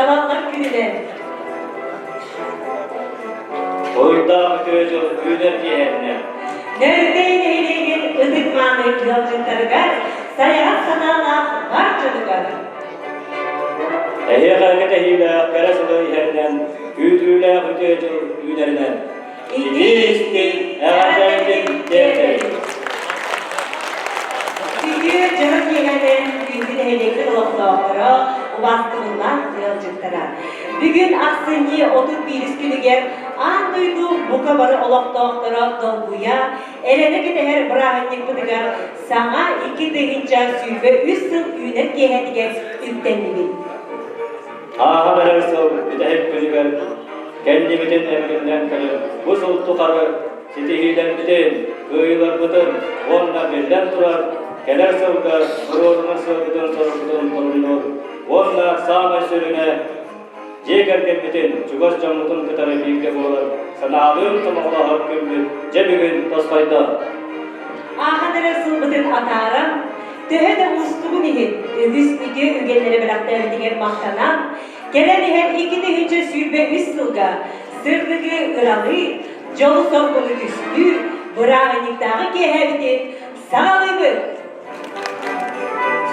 Талаллар күнүнэн! Уруйдаах үтүө дьыл үүнэр киэһэннэ! Нөрүтэй нэһилиэгин ытык-мааны ыалдьыттарыгар, сайаҕас санаалаах бар дьонугар! Эһиэхэ кэтэһиилээх кэрэ сылы иһэринэн, күүтүүлээх үтүө дьыл үүнэринэн! Итии-истиҥ эҕэрдэбитин тиэрдэбит! Үтүө дьоро киэһэнэн күндү нэһилиэкпит олохтоохторо, убаастабыллаах ыалдьыттара. Бүгүн ахсынньы 31 күнүгэр аан дойду бука бары олохтоохторо долгуйа, эрэнэ кэтэһэр бырааһынньыкпытыгар саҥа 2023 сыл үүнэр киэһэтигэр үктэннибит. Ааһан эрэр сыл бүтэһик күнүгэр кэннибитин эргиллэн кэлэн бу сыл тухары ситиһиилэрбитин, кыайыыларбытын уонна биллэн турар, кэлэр сылга туруорунар сыалбытын-сорукпутун торумнуур уонна саамай сүрүнэ дьиэ кэргэммитин, чугас дьоммутун кытары бииргэ буолар санаалыын сомоҕолоһор күммүт дьэ бүгүн тосхойдо. Ааһан эрэр сылбытын атааран, төһө да уустугун иһин, үгүс үтүө үгэлэри бэлэхтээбитигэр махтанан, кэлэн иһэр 2023 сылга сырдыгы ыралыы, дьолу-соргуну түстүү, бырааһынньыктааҕы киэһэбитин саҕалыыбыт!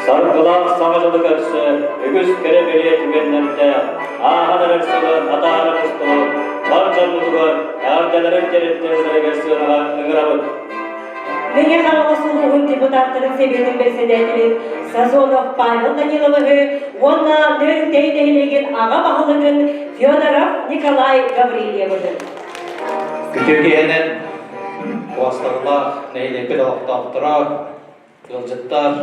Саргылаах саҥа дьылы көрсө үгүс кэрэ бэлиэ түгэннэрдээх ааһан эрэр сылы атаара мустубут бар дьоммутугар эҕэрдэлэрин тэрилтэлэригэр сыанаҕа ыҥырабыт. Мэҥэ Хаҥалас улууһун депутаттарын сэбиэтин бэрэссэдээтэлин Сазонов Павел Даниловиһы уонна Нөрүнтэй нэһилиэгин аҕа баһылыгын Федоров Николай Гаврильевиһы. Күтүө киэһэнэн Куоасталлаах нэһилиэкпит олохтоохторо, ыалдьыттар,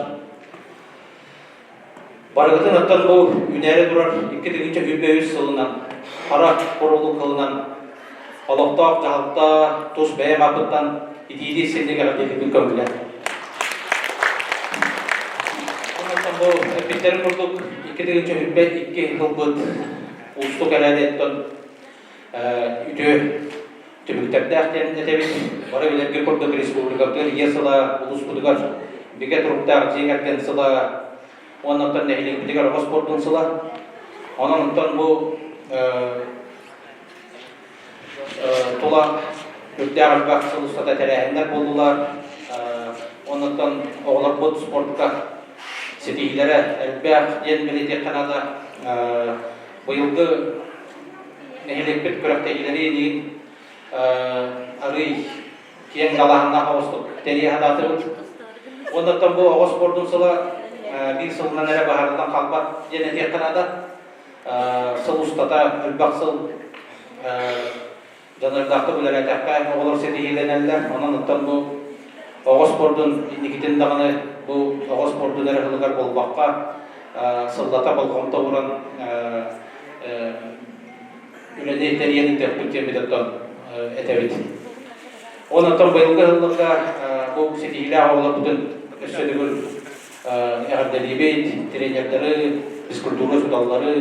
барыгытын оттон бу үүнээри турар 2023 сылынан хара курулук сылынан олохтоох дьаһалта тус бэйэм ааппыттан итиилии синник эҕэрдэлиибин көҥүлэ. Онон бу эппиттэрин курдук 2022 сылбыт уустук эрээри оттон үтүө түмүктэрдээх диэн этэбит. Бары билэргэ курдук республикабытыгар Ийэ сыла, улууспутугар бигэ туруктаах дьиэ кэргэн сыла уонна оттон нэһилиэкпитигэр оҕо спордун сыла. Онон оттон бу тула үрдээх элбэх сыл устата тэрээһиннэр буоллулар. Оннуттан оҕолорбут спортка ситиһиилэрэ элбэх диэн бэлиэтиэххэ наада. Быйылгы нэһилиэкпит күрэхтэһиилэрин арыый киэҥ далааһыннаах оҕустук тэрийэ сатаатыбыт. Оннуттан бу оҕо спордун сыла биир сылынан эрэ быһаарыллан хаалбат диэн этиэххэ наада. Сыл устата элбэх сыл дьаныардаахтык үлэлээтэххэ оҕолор ситиһиилэнэллэр. Онон оттон бу оҕо спордун инникитин даҕаны бу оҕо спордун эрэ сылыгар буолбакка сыллата болҕомто ууран үлэни тэрийэн ыытыахпыт диэммит оттон этэбит. Онон быйылгы сылларга бу ситиһиилээх оҕолорбутун өссө төгүл эҕэрдэлиибит, тренердары, физкультура учууталлары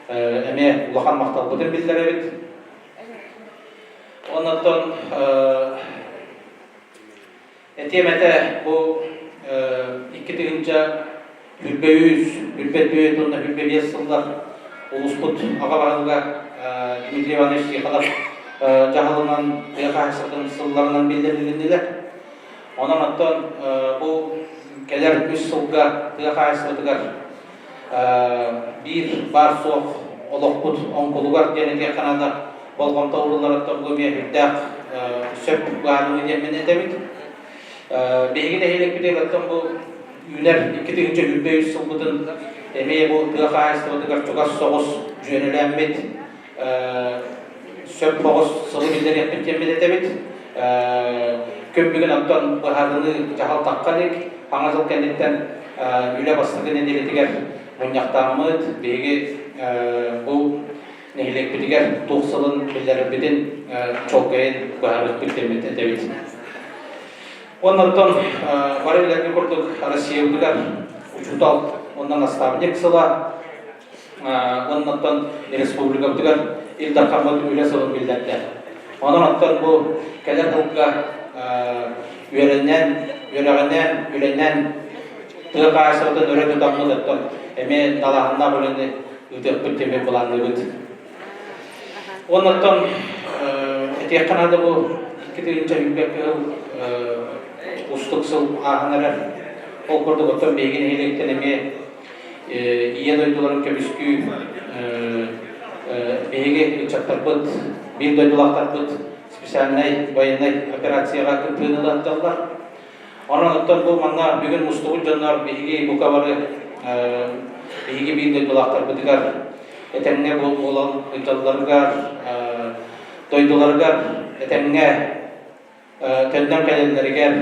эмиэ улахан махталбытын биллэрэбит. Оннуттан этиэм этэ бу 2023, 24 уонна 25 сыллар улууспут аҕа баһылыга Дмитрий Иванович Тихонов дьаһалынан тыа хаһаайыстыбатын сылларынан биллэрилиннилэр. Онон оттон бу кэлэр үс сылга тыа хаһаайыстыбатыгар биир баар-суох олохпут оҥкулугар диэн этиэххэ наада болҕомто уурулларыттан бу эмиэ үрдээх сөп быһаарыныы диэммин этэбит. Биһиги нэһилиэкпитигэр оттон бу үүнэр 2023 сылбытын эмиэ бу тыа хаһаайыстыбатыгар чугас соҕус дьүөрэлээммит сөп соҕус сылы биллэриэхпит диэммит этэбит. Күн бүгүн оттон быһаарыныы дьаһал тахха илик. Хаҥа сыл кэнниттэн үлэ бастакы нэдиэлэтигэр мунньахтааммыт биһиги бу нэһилиэкпитигэр туох сылын биллэрэрбитин чуолкайын быһаарыахпыт диэммит этэбит. Уонна оттон бары билэргэ курдук Россиябытыгар учуутал уонна наставник сыла уонна оттон республикабытыгар Ил Дархаммыт үлэ сылын биллэрдэ. Онон оттон бу кэлэр сылга үөрэнэн, үөрэҕинэн, үлэнэн тыа хаһаайыстыбатын өрө тутаммыт оттон эмиэ далааһыннаах үлэни ыытыахпыт диэн былаанныыбыт. Оннуттан этиэххэ наада бу 2000 кыһыл устук сыл ааһан эрэр. Ол курдук оттон биһиги нэһилиэктэн эмиэ Ийэ дойдуларын көмүскүү биһиги ыччаттарбыт, биир дойдулаахтарбыт специальнай военнай операцияҕа кыттыыны ылатталлар. Онон оттон бу манна бүгүн мустубут дьоннор биһиги бука бары биһиги биир дойдулаахтарбытыгар этэҥҥэ буолан ыыталларыгар, дойдуларыгар этэҥҥэ төннөн кэлэллэригэр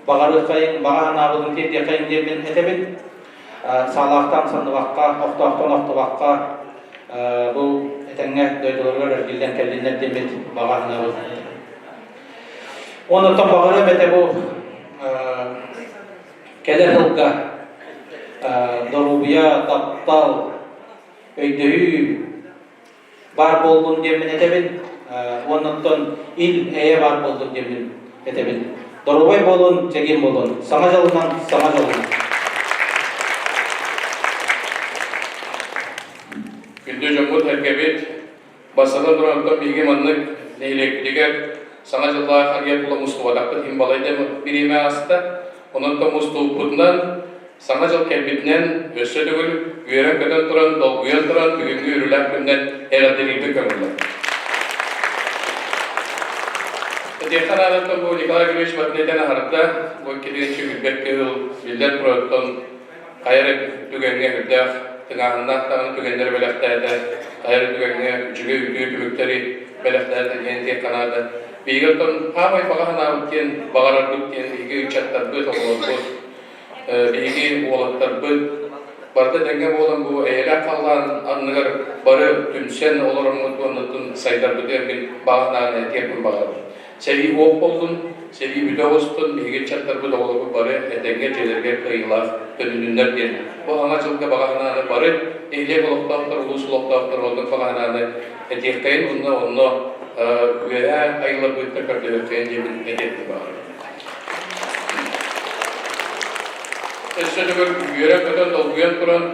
баҕарыаххайыҥ, баҕа санаабытын тиэрдиэххэйиҥ диэммин этэбин. Саалаахтан санныбакка, охтоохтон охтубакка бу этэҥҥэ дойдуларыгар эргиллэн кэллиннэр диэммит баҕа санаабыт. Оннуттан баҕарыам этэ бу кэлэр сылга доруобуйа, таптал, өйдөһүү баар буоллун диэммин этэбин. Уоннаттан ил эйэ баар буоллун диэммин этэбин. Доруобай буолун, чэгиэн буолун. Саҥа дьолунан, саҥа дьолунан. Күндү дьоммут эргэбит, бастатан туран биһиги маннык нэһилиэкпитигэр Саҥа дьыллаах арыйа тула мустубатахпыт иһин балайда бириэмэ ааста. Онон мустубуппутунан, Саҥа дьыл кэлбитинэн өссө төгүл үөрэн-көтөн туран, долгуйан туран бүгүҥҥү үөрүүлээх күнүнэн эҕэрдэлиирбин көҥүллэр. Этиэххэ наадаттан бу Николай Григорьевич Матнетен аһарда, бу иккитинчи билбэт кыһыл биллэр турарыттан хайа эрэ түгэҥҥэ үрдээх тыҥааһыннаах даҕаны түгэннэри бэлэхтээтэ, хайа эрэ түгэҥҥэ үчүгэй үтүө түмүктэри бэлэхтээтэ диэн этиэххэ наада. Биһиги оттон хаамай баҕа санаабыт диэн, баҕарарбыт диэн биһиги ыччаттарбыт, оҕолорбут, биһиги уолаттарбыт барыта тэҥҥэ буолан бу эйэлээх халлаан анныгар бары түмсэн олороммут уонна сайдарбытыгар мин баҕа санааны этиэхпин баҕарабын. Сэрии уох буоллун, сэрии бүтэ оҕустун, биһиги ыччаттарбыт, оҕолорбут бары этэҥҥэ дьиэлэригэр кыайыылаах төнүннүннэр диэн бу Саҥа дьылга баҕа санааны бары нэһилиэк олохтоохтор, улуус олохтоохторо оннук баҕа санааны этиэххэйин уонна онно үөһээ айылларбыттан көрдөһүөххэйин диэбин этиэхпин баҕарабын. Өссө төгүл үөрэн-көтөн, долгуйан туран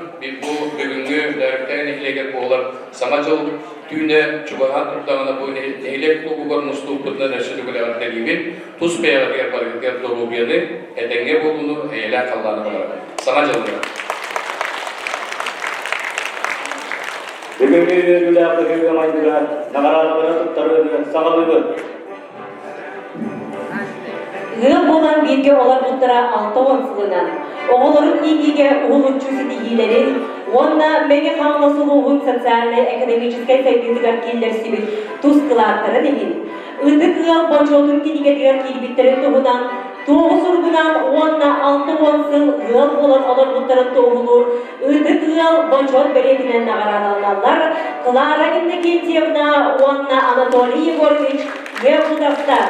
бу бүгүҥҥү Нөөрүктээйи нэһилиэгэр буолар Саҥа дьыл түүнэ чугаһаан турдаҕына бу нэһилиэк клубугар мустубуппутунан өссө төгүл эҕэрдэлиибин. Тус бэйэҕитигэр барыгытыгар доруобуйаны, этэҥҥэ буолууну, эйэлээх халлааны баҕарабын. Саҥа дьылынан! Бүгүҥҥү үөрүүлээх быһыыга-майгыга наҕараадалары туттарыыны саҕалыыбыт. Ыал буолан бииргэ олорбуттара 60 сылынан, оҕолорун иитиигэ уһулуччу ситиһиилэрин уонна Мэҥэ Хаҥалас улууһун социальнай-экономическай сайдыытыгар киллэрсибит тус кылааттарын иһин, Ытык ыал бочуотун кинигэтигэр киирбиттэрин туһунан туоһу суругунан уонна 60 сыл ыал буолан олорбуттарын туоһулуур Ытык ыал бочуот бэлиэтинэн наҕараадаланаллар Клара Иннокентьевна уонна Анатолий Егорович Якутовтар.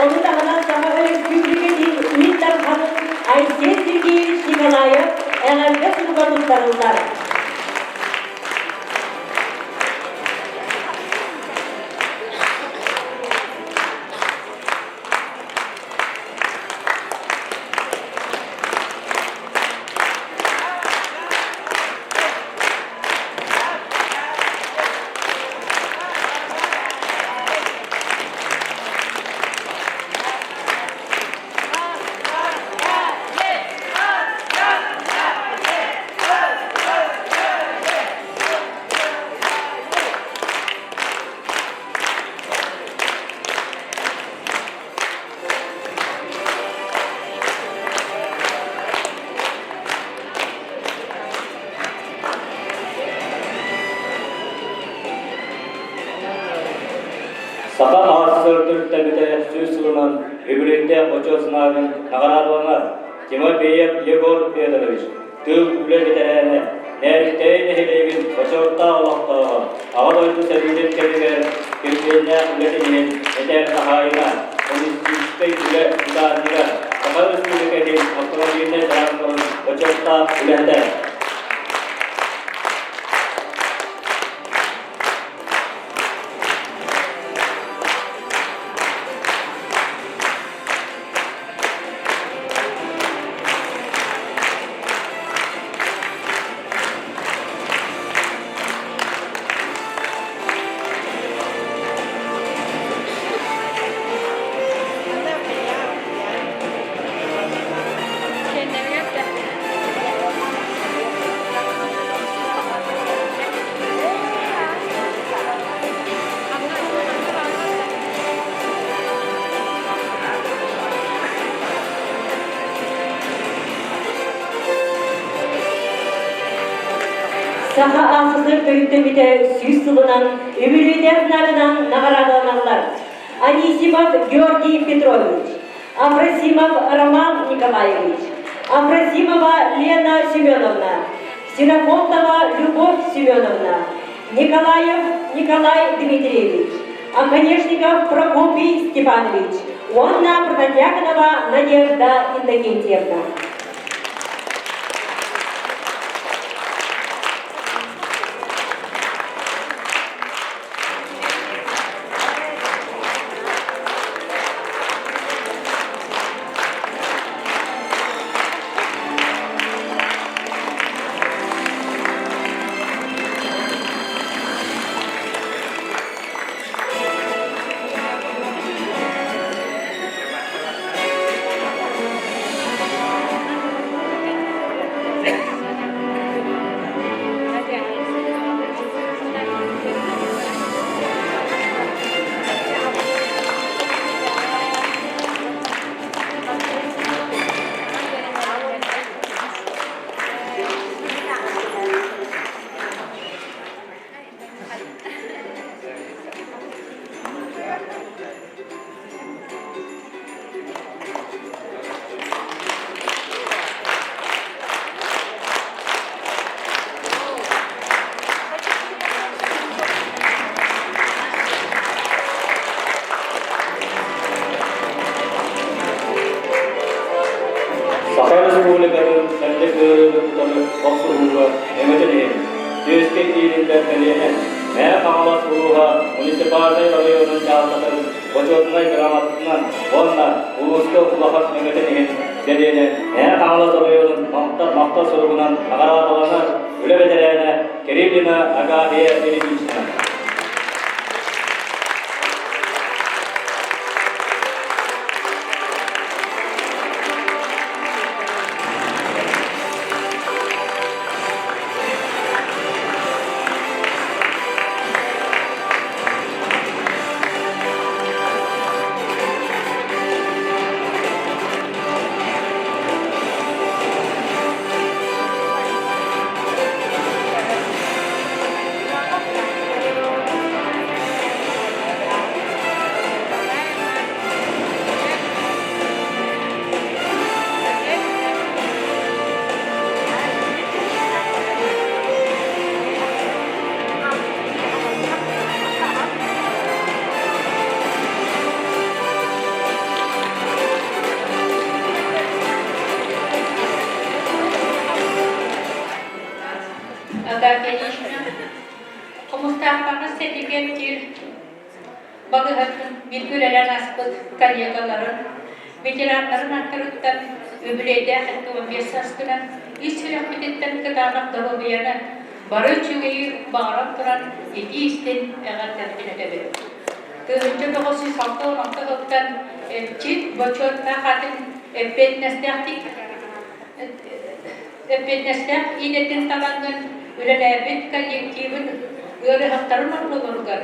Ону таһынан Саха Өрөспүүбүлүкэтин Ил Дарханын Айсен Сергеевич Николаев эҕэрдэ суруга туттарыллар. Саха АССР төрүттэммитэ сүүс сылынан үбүлүөйдээх бочуот знагын наҕараадаланар Тимофеев Егор Федорович, тыыл үлэ бэтэрээнэ, Нээритэйи нэһилиэгин бочуоттаах олохтооҕо, Аҕа дойду сэриитин кэмигэр килбиэннээх үлэтин иһин этэр хаһаайына, коммунистическай үлэ ударнига, Саха Республикатын автомобильнай транспорын бочуоттаах үлэһитэ. Саха АССР төрүттэммитэ 100 сылынан үбүлүөйдээх знагынан наҕараадаланаллар. Анисимов Георгий Петрович, Афросимов Роман Николаевич, Афросимова Лена Семеновна, Ксенофонтова Любовь Семеновна, Николаев Николай Дмитриевич, Оконешников Прокопий Степанович уонна Протодьяконова Надежда Иннокентьевна. Саха Республикатын сэллик ыарыытын утары охсуһууга өҥөтүн иһин түөскэ киириллэр бэлиэнэн Мэҥэ Хаҥалас улууһа муниципальнай оройуонун дьаһалтатын Бочуотунай грамотатынан уонна улууска улахан өҥөтүн иһин бэлиэнэн Мэҥэ Хаҥалас оройуонун махтал суругунан наҕараадаланар үлэ бэтэрээнэ Кириллина Агафья Ильинична. Агафья Хомустаахтааҕы сэтигэр балыыһатын бииргэ үлэлээн ааспыт коллегаларын, ветераннарын аттарыттан үбүлүөйдээх 75 сааскынан ис сүрэхпититтэн кытаанах доруобуйаны, бары үчүгэйи баҕаран туран итии-истиҥ эҕэрдэбитин этэбит. 1966 сылтан эмчит бочуоттаах атын эппиэтинэстээхтик эппиэтинэстээх идэтин талаҥҥын үлэлээбит коллективын ыарыһахтарын ортолоругар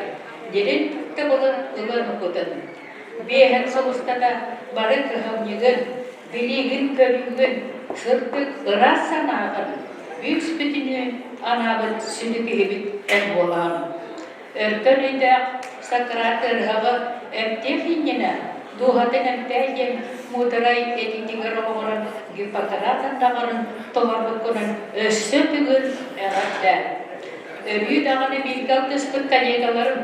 дириҥ тыбылын ылан укутун. Биэһэн сыл устата бары кыһамньыгын, билиигин-көрүүгүн, сырдык ыраас санааҕын үкс-бүтүнүү анаабыт сүдү киһибит эн буолаҕын. Өркөн өйдөөх Сократ ыарыһаҕы эмтиэх иннинэ дууһатын эмтээ диэн муударай этиитигэр олоҕуран Гиппократ андаҕарын толорбуккунан өссө төгүл эҕэрдэ. Өрүү даҕаны бииргэ алтыспыт коллегаларым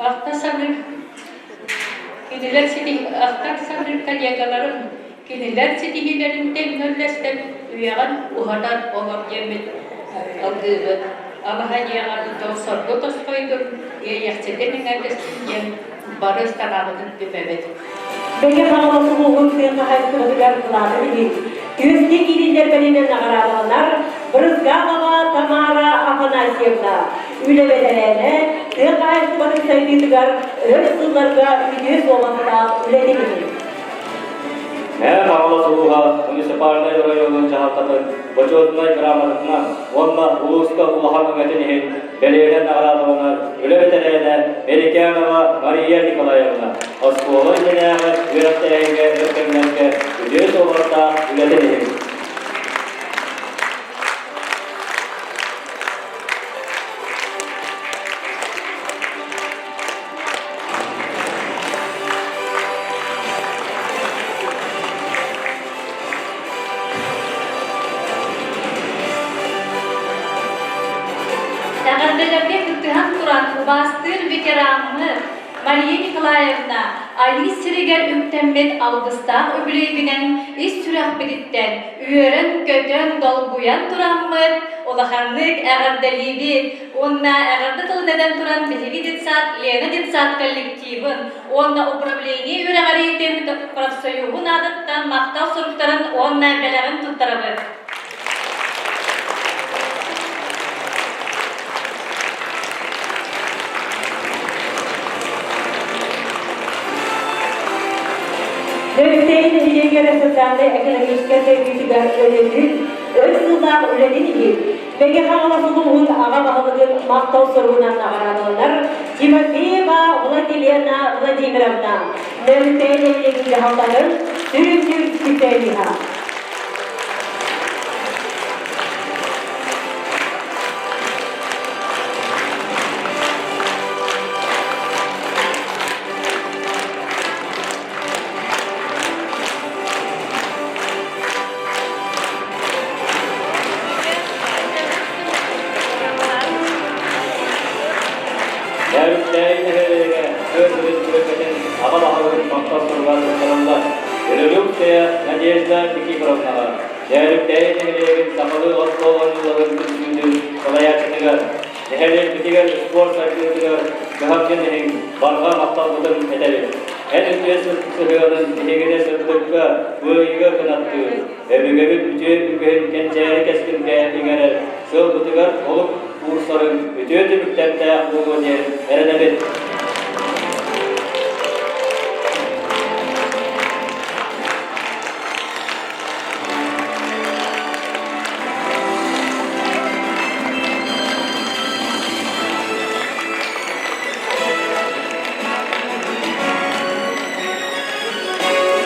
ахта саныыр кинилэр ахтар саныыр коллегаларым кинилэр ситиһиилэрин тэҥҥэ үллэстэн үйэҕин уһатан олор диэммит алгыыбыт. Алаһа дьиэҕэр дьол-соргу тосхойдун, иэйэхситин иҥэрдэстин диэн бары санаабытын түмэбит. Мэҥэ Хаҥалас улууһун тыа хаһаайыстыбатыгар кылаатын иһин түөскэ киириллэр бэлиэнэн наҕараадаланар Брызгалова Тамара Афанасьевна үлэ бэтэрээнэ, тыа хаһаайыстыбатын сайдыытыгар өр сылларга үтүө суобастаах үлэтин иһин. Мэҥэ Хаҥалас улууһа муниципальнай оройуонун дьаһалтатын Бочуотунай грамотатынан уонна улууска улахан өҥөтүн иһин бэлиэнэн наҕараадаланар үлэ бэтэрээнэ Мерикянова Мария Николаевна оскуола иннинээҕи үөрэхтээһиҥҥэ өр кэмнэргэ үтүө суобастаах үлэтин иһин. Убаастыыр ветераммыт Мария Николаевна Айыы сиригэр үктэммит алгыстаах үбүлүөйгүнэн ис сүрэхпититтэн үөрэн-көтөн, долгуйан тураммыт улаханнык эҕэрдэлиибит уонна эҕэрдэ тылын этэн туран биһиги детсад Лена детсад коллективын уонна управление үөрэҕириитин профсоюһун аатыттан махтал суруктарын уонна бэлэҕин туттарабыт. Нөрүктэйин нэһилиэгэр социальнай-экономическай сайдыытыгар үлэтин, өр сыллаах үлэтин иһин Мэҥэ Хаҥалас улууһун аҕа баһылыгын махтал суругунан наҕараадаланар Тимофеева Владилена Владимировна, Нөрүктэй нэһилиэгин дьаһалтатын сүрүннүүр специалиһа. Нөрүктэйин нэһилиэгэ тыа сирин түбэкэтин аҕа баһылыгын махтал суругар туттарыллар. Революция Надежда Никифоровнаҕа Нөөрүктэйи нэһилиэгин сахалыы остуол оонньууларын түмсүүтүн салайааччытыгар, нэһилиэкпитигэр спорт сайдыытыгар кыһамньын иһин барҕа махталбытын этэбит. Эн үтүө сыһыанын биһигини сырдыкка, кыайыыга кынаттыыр, өбүгэбит үтүө үгэһин кэнчээри кэскилгэ иҥэрэр, сыалбытыгар олук уурсарын үтүө түмүктэрдээх буолуо диэн эрэнэбит.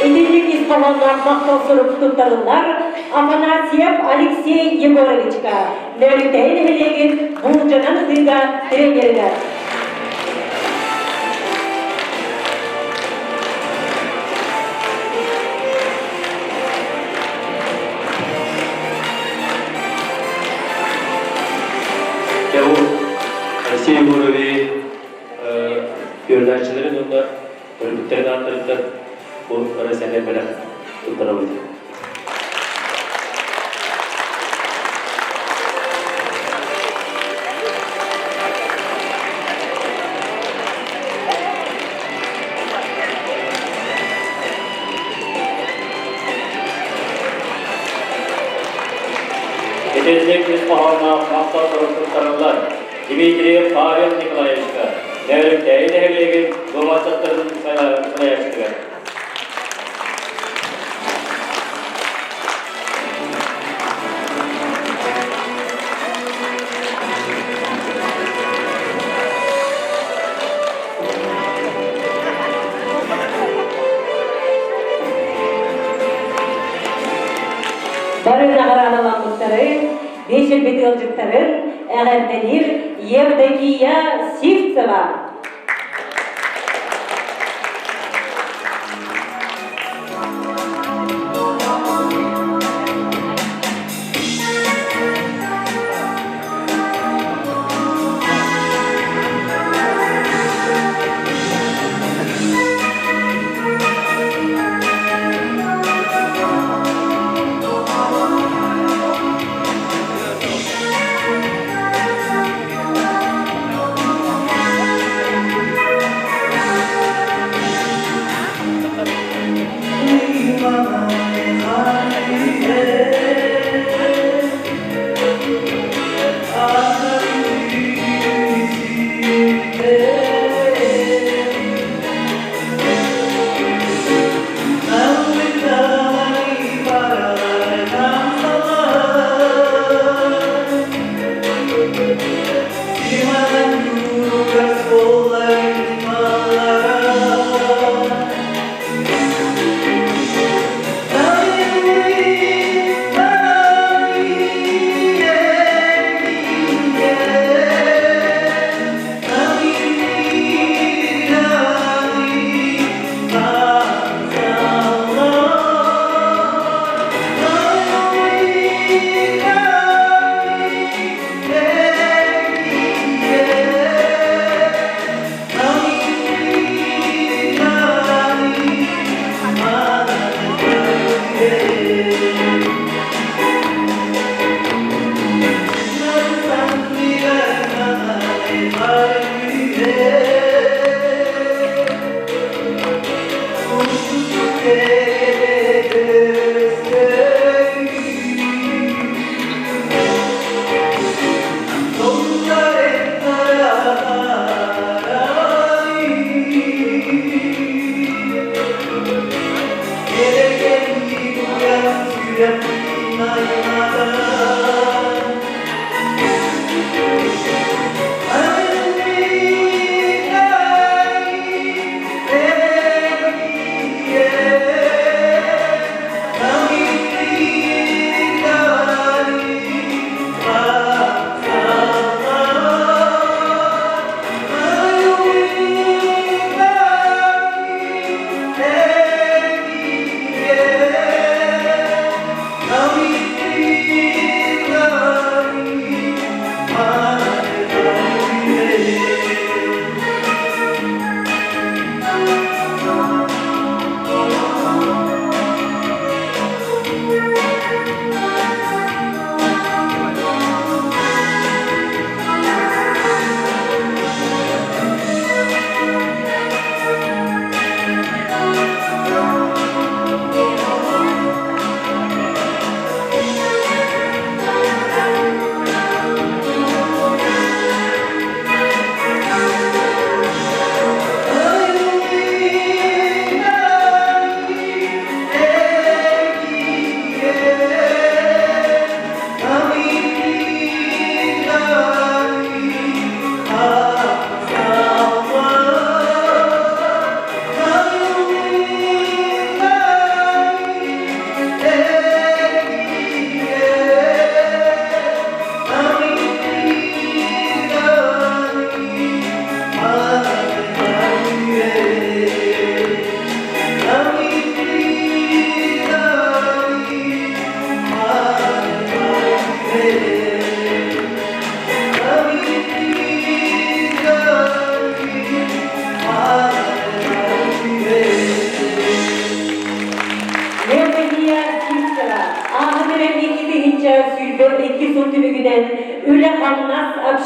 Итинник ис хоһоонноох махтал сурук туттарыллар Афанасьев Алексей Егоровичка, Нөөрүктэһи нэһилиэгин буулдьанан ытыыга тренеригэр. Кеур Алексей Егорович үөрэнээччилэрин уонна төрөппүттэрин ааттарыттан бу сэмэй бэлэх туттарабыт. Итинник ис хоһоонноох махтал сурук туттарыллар Дмитриев Павел Николаевичка, Нөөрүктээйи нэһилиэгин дуомаччаттарын салайааччытыгар. Бары наҕараадаламмыттары, биэчэрбит ыалдьыттарын эҕэрдэлиир Евдокия Сивцева.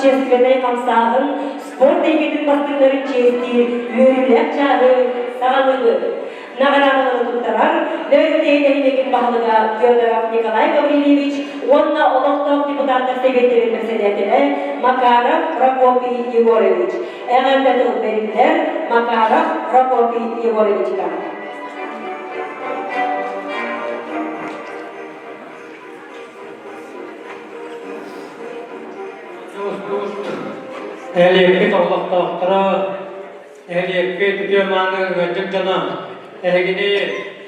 общественнай хамсааһын, спорт эйгэтин бастыҥнарын чиэстиир үөрүүлээх чааһы саҕалыыбыт. Наҕараадалары туттарар Нөөрүктээйи нэһилиэгин баһылыга Федоров Николай Гаврильевич уонна олохтоох депутаттар сэбиэттэрин бэрэссэдээтэлэ Макаров Прокопий Егорович. Эҕэрдэ тыл бэриллэр Макаров Прокопий Егоровичка. Нэһилиэкпит олохтоохторо, нэһилиэкпит үтүө-мааны ыалдьыт дьоно, эһигини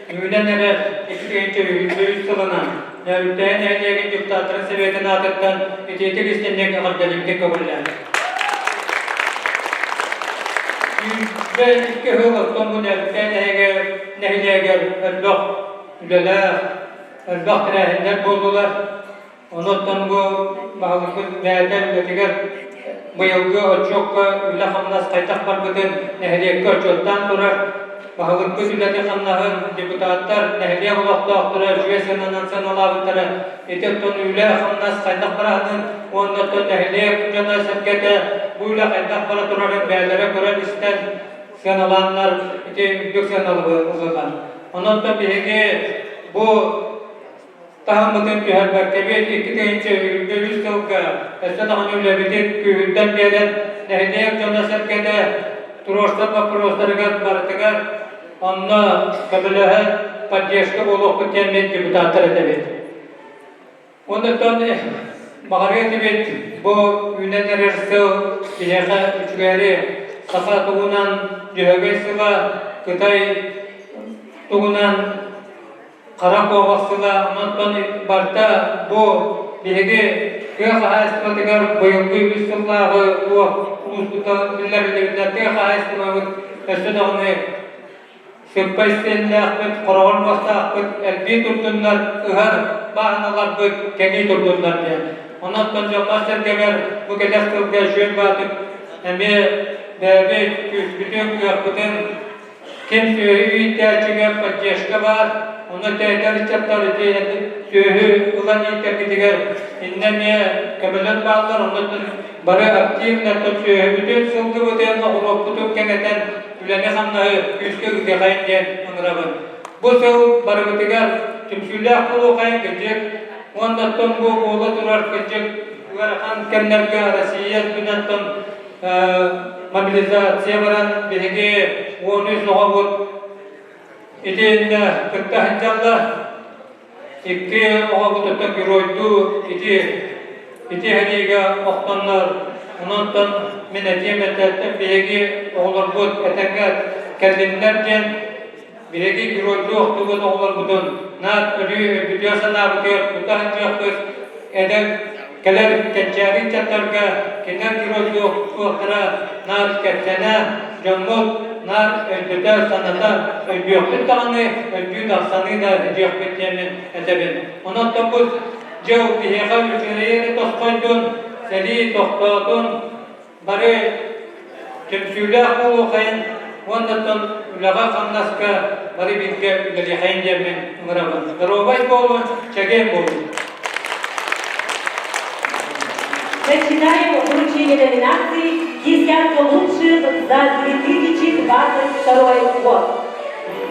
үүнэн эрэр 2023 сылынан Нөөрүктээйи нэһилиэгин депутаттарын сэбиэтин аатыттан итиитик истинник эҕэрдэлиибитин көҥүллээн. 102 сыл оттон бу Нөөрүктээйи нэһилиэгэр элбэх үлэлээх, элбэх тэрээһиннэр буоллулар. Онон бу баһылыкпыт бэйэтэ үлэтигэр быйылгы отчуокка үлэ-хамнас хайдах барбытын нэһилиэккэ отчуоттаан турар. Баһылыкпыт үлэтин-хамнаһын депутаттар, нэһилиэк олохтоохторо үчүгэй сыананан сыаналаабыттара. Ити оттон үлэ-хамнас хайдах бараһынын уонна оттон нэһилиэк дьоно-сэргэтэ бу үлэ хайдах бара турарын бэйэлэрэ көрөн-истэн сыаналааннар ити үрдүк сыаналабы ыллылар. Онон биһиги бу таһыммытын түһэрбэккэбит 2023 сылга өссө даҕаны үлэбитин күүһүрдэн биэрэн нэһилиэк дьоно-сэргэтэ туруорсар боппуруостарыгар барытыгар онно көмөлөһөн поддержка буолуохпут диэммит депутаттар этэбит. Онтон баҕарыа этибит бу үүнэн эрэр сыл биһиэхэ үчүгэйи саха тугунан Дьөһөгөй сыла, Кытай тугунан Хара куобах сыла, онтон барыта бу биһиги тыа хаһаайыстыбатыгар быйылгы үс сыллааҕы туох улууспута биллэриллибитинэн тыа хаһаайыстыбабыт өссө даҕаны сыппай сиэллээхпит, хороҕор муостаахпыт элбии турдуннар, ыһар бааһыналарбыт кэҥии турдуннар диэн. Онон дьоммор-сэргэбэр бу кэлэр сылга үчүгэй баатык эмиэ бэйэбит күүспүтүн, кыахпытын Ким сүөһү иитээччигэ поддержка баар, ону тээтэр ыччаттар ити сүөһү ылан иитэргитигэр иннэ эмиэ көмөлөр бааллар, онно бары активно сүөһүбүтүн, сылгыбытын, оҕуруоппутун кэҥэтэн үлэни-хамнаһы күүскэ ыытыахайын диэн ыҥырабын. Бу сыл барыбытыгар түмсүүлээх буолуохайын кырдьык уонна оттон бу буола турар кырдьык ыарахан кэмнэргэ Россия үрдүнэн мобилизация баран биһиги 13 оҕобут итиэннэ кытта сылдьаллар. Икки оҕобут оттон геройдуу ити ити сэриигэ охтоннор. Онон мин этиэм этэ биһиги оҕолорбут этэҥҥэ кэллиннэр диэн биһиги геройдуу охтубут оҕолорбутун наар өрүү өйбүтүгэр санаабытыгар тута сылдьыахпыт эдэр кэлэр кэнчээри ыччаттарга кинилэр геройдуу охтуохтара наар кэпсэнэ дьоммут наар өйдөтө саната өйдүөхпүт даҕаны өйдүү да саныы да сылдьыахпыт диэммин этэбин онон бу дьыл биһиэхэ үчүгэйи тосхойдун сэрии тохтоотун Бары түмсүүлээх буолуохайын уонна оттон үлэҕэ-хамнаска бары бииргэ үлэлиэхэйин диэммин ыҥырабын. Доруобай буолун, чэгиэн буолун! Начинаем вручение номинаций «Десятка лучших за 2022 год».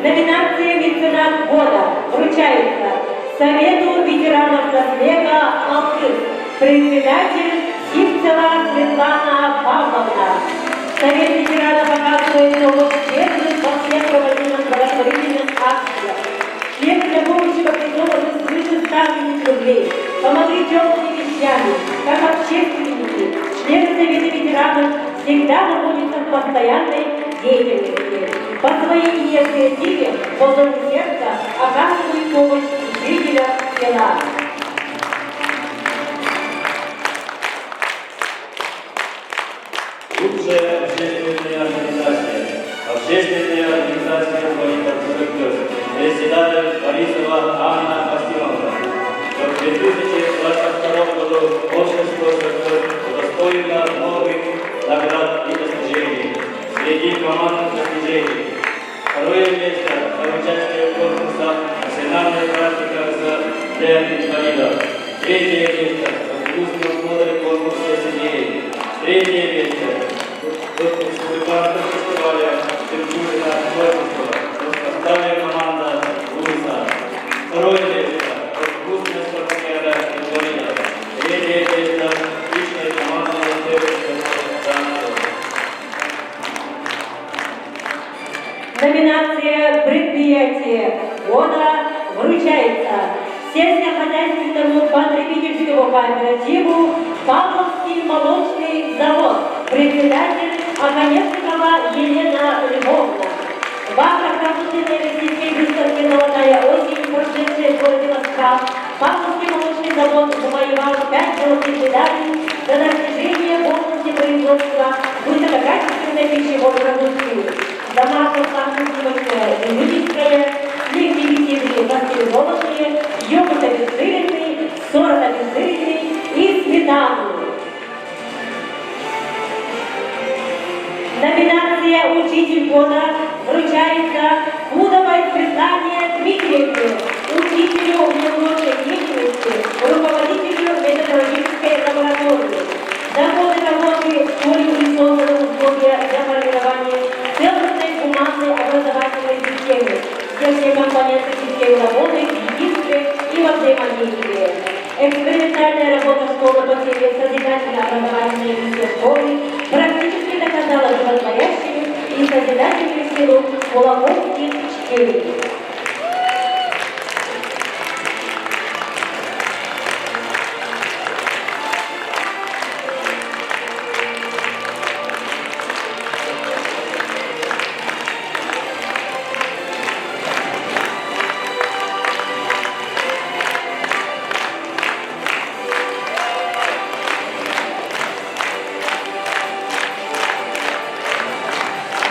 Номинация «Меценат года» вручается Совету ветеранов наслега «Алгыс», председатель Сивцева Светлана Павловна. Совет ветеранов оказывает помощь бедным во всех проводимых благотворительных акциях. Член для помощи мобилизованных свыше 100 тысяч рублей. Помогли теплыми вещами, как общественники, члены Совета ветеранов всегда находятся в постоянной деятельности. По своей инициативе по зову сердца оказывают помощь жителям села. Лучшая общественная организация. Общественная организация «Политпросвет». Председатель Борисова Анна Максимовна. В 2022 году общество удостоено новых наград и достижений. Среди командных достижений. Второе место за участие в конкурсах «Национальная практика для инвалидов». Третье место в конкурсе конкурса семей. Номинация «Предприятие года» вручается сельскохозяйственному потребительскому кооперативу «Павловский молочный завод», председатель Оконешникова Елена Львовна. В рамках промышленной российской выставки «Золотая осень», прошедшей в городе Москва, Павловский молочный завод завоевал 5 золотых медалей за достижение в области производства высококачественной пищевой продукции. За масло сливочное любительское, сливки витебные пастеризованные, йогурт обезжиренный, сорок обезжиренный и сметану. Номинация «Учитель года» вручается Пудовой Светлане Дмитриевне, учителю внеурочной деятельности, руководителю методологической лаборатории. За годы работы в школе были созданы условия для формирования целостной гуманной образовательной системы, где все компоненты системы работают в единстве и во взаимодействии. Экспериментальная работа школы по теме созидательно-образовательной миссия школы практически доказала животворящую и созидательную силу кулаковских чтений.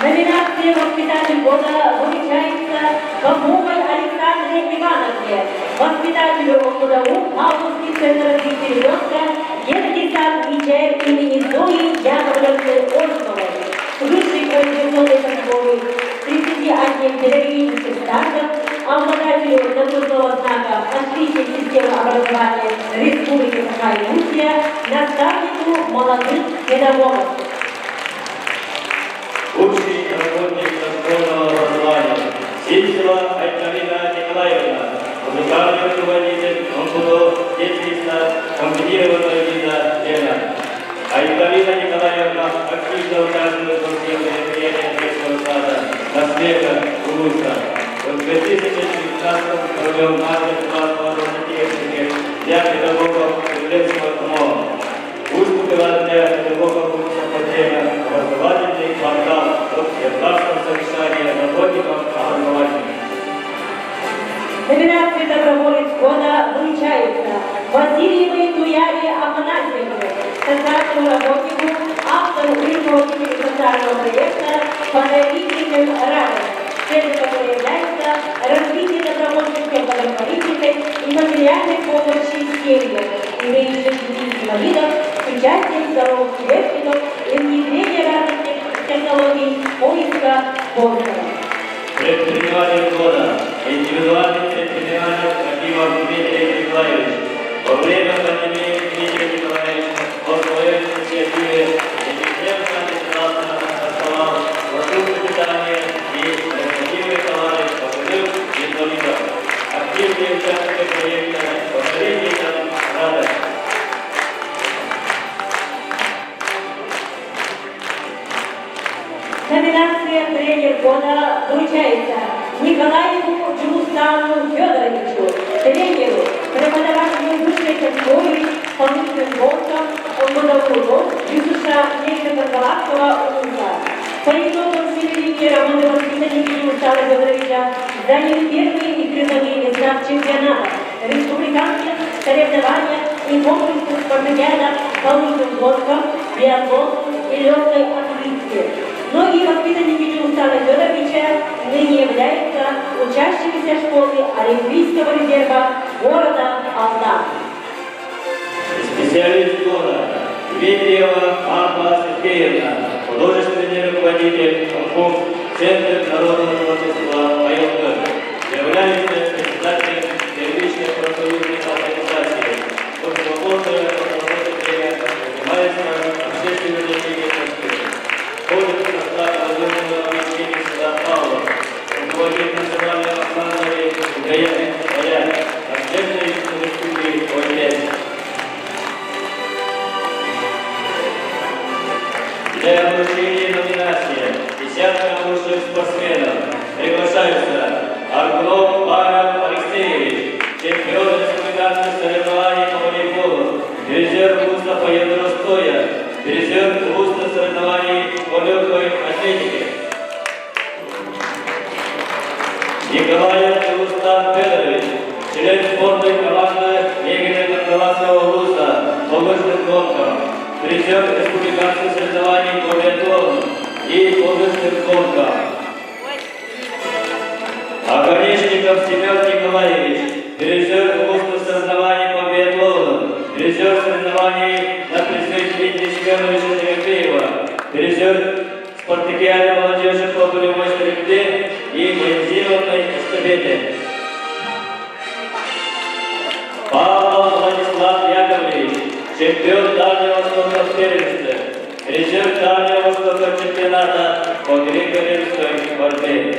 Номинация «Воспитатель года» вручается Поповой Александре Ивановне, воспитателю ОКДУ Павловский центр развития ребенка, детский сад ИЧР имени Зои Яковлевны Осиповой, с высшей квалификационной категорией 31 педагогических стажем, обладателю нагрудного знака «Отличник системы образования Республики Саха-Якутия», наставнику молодых педагогов. Лучший работник дошкольного образования Сильцева Айталина Николаевна, музыкальный руководитель МПД детский сад комбинированного вида «Лена». Айталина Николаевна активно участвует во всех мероприятиях детского сада на света улуса. В 2019 провел мастер-класс по робототехнике для педагогов Кремлевского КМО. Выступила для педагогов по теме «Образовательный портал общеобразного совещания работников образования». Номинация «Доброволец года» вручается Васильевой Туяре Афанасьевне, социальному работнику, автору и руководителю социального проекта «Подари детям радость», целью которой является развитие добровольческой благотворительной и материальной помощи семьям, имеющим детей-инвалидов, с участием здоровых сверстников и внедрение разных технологий поиска спонсоров. Предприниматель года. Индивидуальный предприниматель Акимов Дмитрий Николаевич. Во время пандемии Дмитрий Николаевич по своей инициативе ежедневно бесплатно доставал продукты питания и альтернативные товары пожилым инвалидам. Активные участники проекта «Подари детям радость». Номинация «Тренер года» вручается Николаеву Джулустану Федоровичу, тренеру, преподавателю высшей категории по лыжным гонкам МВД ЮСШ Нижнекаргалакского УНЗа. По итогам семилетней работы воспитанники Джулустана Федоровича заняли первые и призовые места в чемпионатах, республиканских соревнованиях и конкурсных спартакиадах по лыжным гонкам, биатлону и легкой атлетике. Многие воспитанники Джулустана Федоровича ныне являются учащимися школы Олимпийского резерва города Алдан. Специалист года Дмитриева Марфа Сергеевна, художественный руководитель КОМФУ Центр народного творчества «Айылгы», является председателем первичной профсоюзной организации. В свободное от работы время занимается общественной деятельностью. Входит в состав молодежного объединения села Павлов, руководит национальной командой «Украина своя», общественной студии «Ой-5». Для вручения номинации «Десятка лучших спортсменов» приглашается Николаев Дьулустан Федорович, член сборной команды Мегине Кангаласского улуса по лыжным гонкам, призер республиканских соревнований по биатлону и по лыжным гонкам. Оконечников Семен Николаевич, призер областных соревнований по биатлону, призер соревнований на призы Дмитрия Семеновича Тимофеева, призер спартакиады молодежи по полевой стрельбе и военизированной эстафете. Павлов Владислав Яковлевич, чемпион Дальнего Востока в первенстве, призер Дальнего Востока чемпионата по греко-римской борьбе.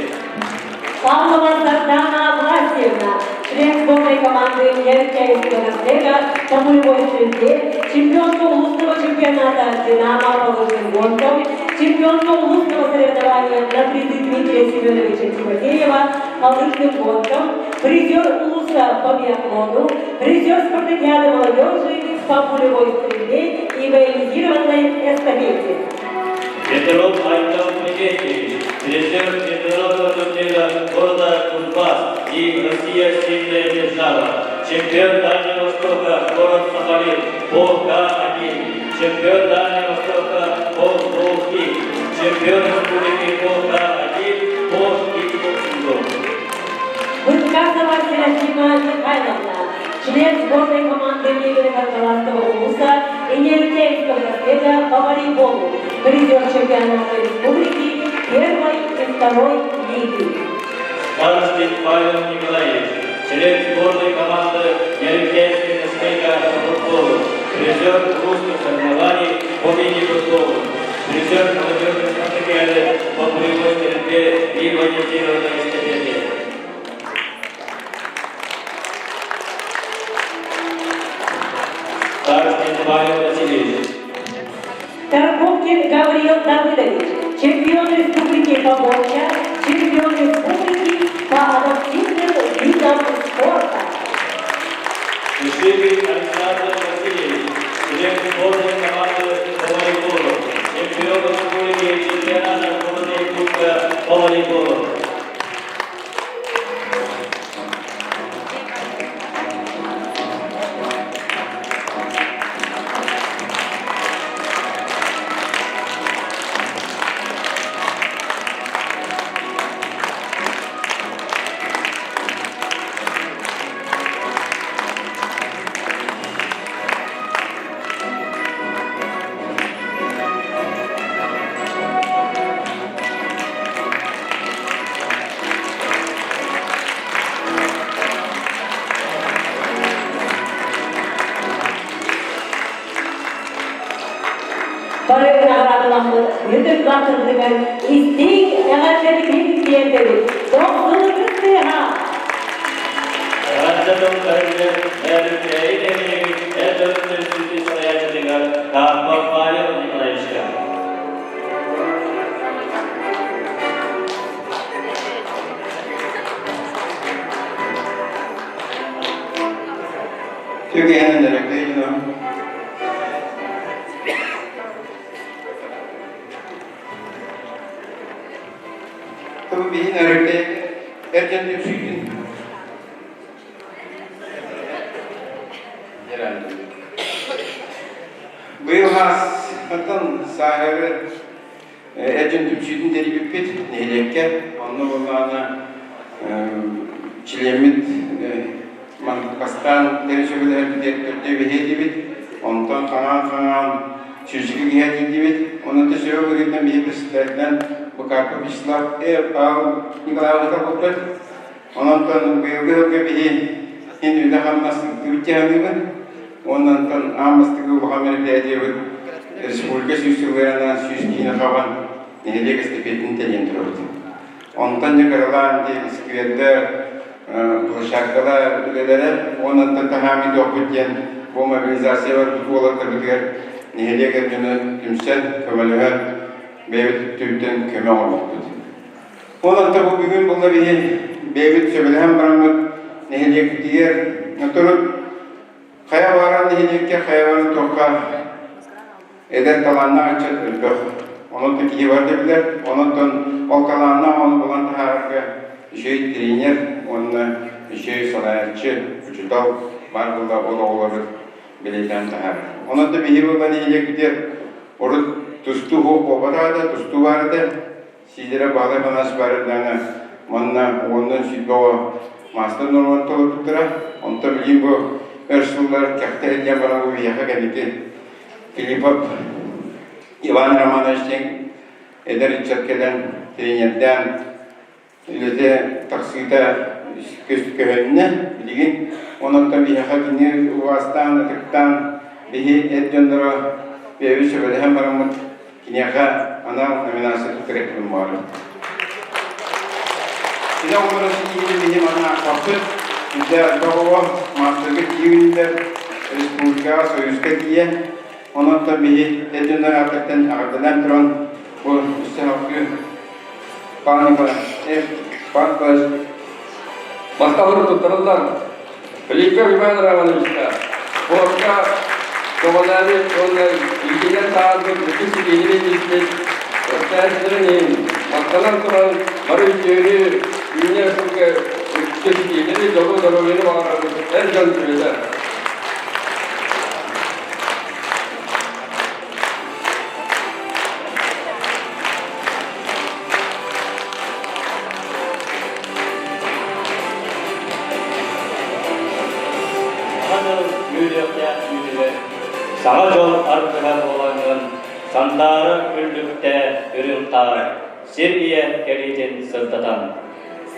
Павлова Сардана Власьевна, член сборной команды Нерчинского наслега по пулевой стрельбе, чемпионка улусного чемпионата «Динамо» по лыжным гонкам, чемпионка улусного соревнования на призы Дмитрия Семеновича Тимофеева по лыжным гонкам, призер улуса по биатлону, призер спартакиады молодежи по пулевой стрельбе и военизированной эстафете. Петров Айтал Клементьевич, призер международного турнира города Кузбасс и Россия сильная держава, чемпион Дальнего Востока город Сахалин по К1, чемпион Дальнего Востока по лоу-кик, чемпион республики по К1 по кикбоксингу. Высказова Серафима Михайловна, член сборной команды Мегино Кангаласского улуса и Нерчинского наслега по волейболу, призер чемпионата республики первой и второй лиги. Старостин Павел Николаевич, член сборной команды Нерчинской наслега по футболу, призер русских соревнований по мини-футболу, призер молодежной спартакиады по пулевой стрельбе и военизированной эстафете. Старостин Павел Васильевич. Тарковкин Гавриил Давыдович, чемпион республики по бочча, чемпион республики по адаптивным видам спорта. Шишигин Александр Васильевич, член сборной команды по волейболу, чемпион республики чемпионата города Якутска по волейболу. Бары наҕараадаламмыт бүтүн баатырдыгар истиҥ эҕэрдэтин тиэрдэбит. Дохсун тыаһа! Эҕэрдэ тыл тэриллэр Нөөрүктээйи нэһилиэгин эр дьон түмсүүтүн салайааччытыгар Карпов Павел Николаевичка. Türkiye'nin direktörü Tabii bihin örükte erken түмсүүтүн Быйыл хаас сааһыры эрдьэн түмсүүтүн тэрийбиппит нэһилиэккэ онно буоллаҕына чилиэммит бастаан тэрийсэбилэһэрбитигэр төрдө биһиэтибит онтон хаҥаан-хаҥаан сүүсүкү киһи тиийдибит онон төсөбө быһыытынан биһи председателинэн Быкарков Вячеслав Павел Николаевич талбыппыт онон быйылгы сылга биһи ин үлэ-хамнас ыыттыбыт дьаһаныыбын уонна аан бастакы улахан мероприятиебыт республика сүүс сылларынан 100 киинэ хабан нэһилиэк эстафетатын тэрийэн турабыт. Онтон дьэ кыралаан диэн сквердэр, площадкалар үлэлэрэ уонна таһаамый туохпут диэн бу мобилизация барбыт уолаттарбытыгар нэһилиэк эр дьоно түмсэн, көмөлөһөн бэйэбит өттүбүттэн көмө оҥорбуппут. Онон бу бүгүн буолла биһи бэйэбит сөбүлэһэн бараммыт нэһилиэкпитигэр турут хайа бааран нэһилиэккэ хайа баран туохха эдэр талааннаах ыччат элбэх. Онон киһи бар да билэр. Онон ол талааннаах ону булан таһаарарга үчүгэй тренер уонна үчүгэй салайааччы, учуутал баар буолла ол оҕолору бэлиэтээн таһаарар. Онон да биһиги буолла нэһилиэкпитигэр урут тустуу суох буолбатаҕа да, тустуу баар этэ. Сиидэрэ Баһылай Афанасьевич баар эрдэҕинэ манна уонунан 20 оҕо маастар нуорманы толорбуттара. Онтон билигин бу өр сыллар кэхтэ сылдьан баран бу биһиэхэ кэнники Филиппов Иван Романович диэн эдэр ыччат кэлэн тренердээн үлэтэ тахсыыта көһүннэ билигин. Онон биһиэхэ кини убаастаан, ытыктаан биһи эр дьонноро бэйэбит сөбүлэһэн бараммыт киниэхэ анал номинация туттарыахпын баҕарабын. Кини оҕолоро ситиһиини биһи манна аахпаппыт. Үрдэ элбэх оҕо маастарга тиийэ республикаҕа, Союзка тиийэ. Онон биһи эр дьоннор ааттартан эҕэрдэлээн туран бу өссө салгыы Павел Николаевич, Павел Николаевич Махталын туттарыллан Филиппов Иван Романовичка спортка көҕүлээбит уонна илиинэн таһаарбыт үрдүк ситиһиини тииспит өстөөхтөрүн иһин махтанан туран бары үтүөнү үүнэр сылга үрдүк ситиһиини, дьолу, доруобуйаны баҕарабыт эр дьон сүбэтэ. Саҥа дьыл үөрүөхтээх түүнүгэр, саҥа дьол аргыһа буолаҥҥын, сандаара күллүктээ үрүҥ хаар, сир ийэ кэлиитин сырдатан.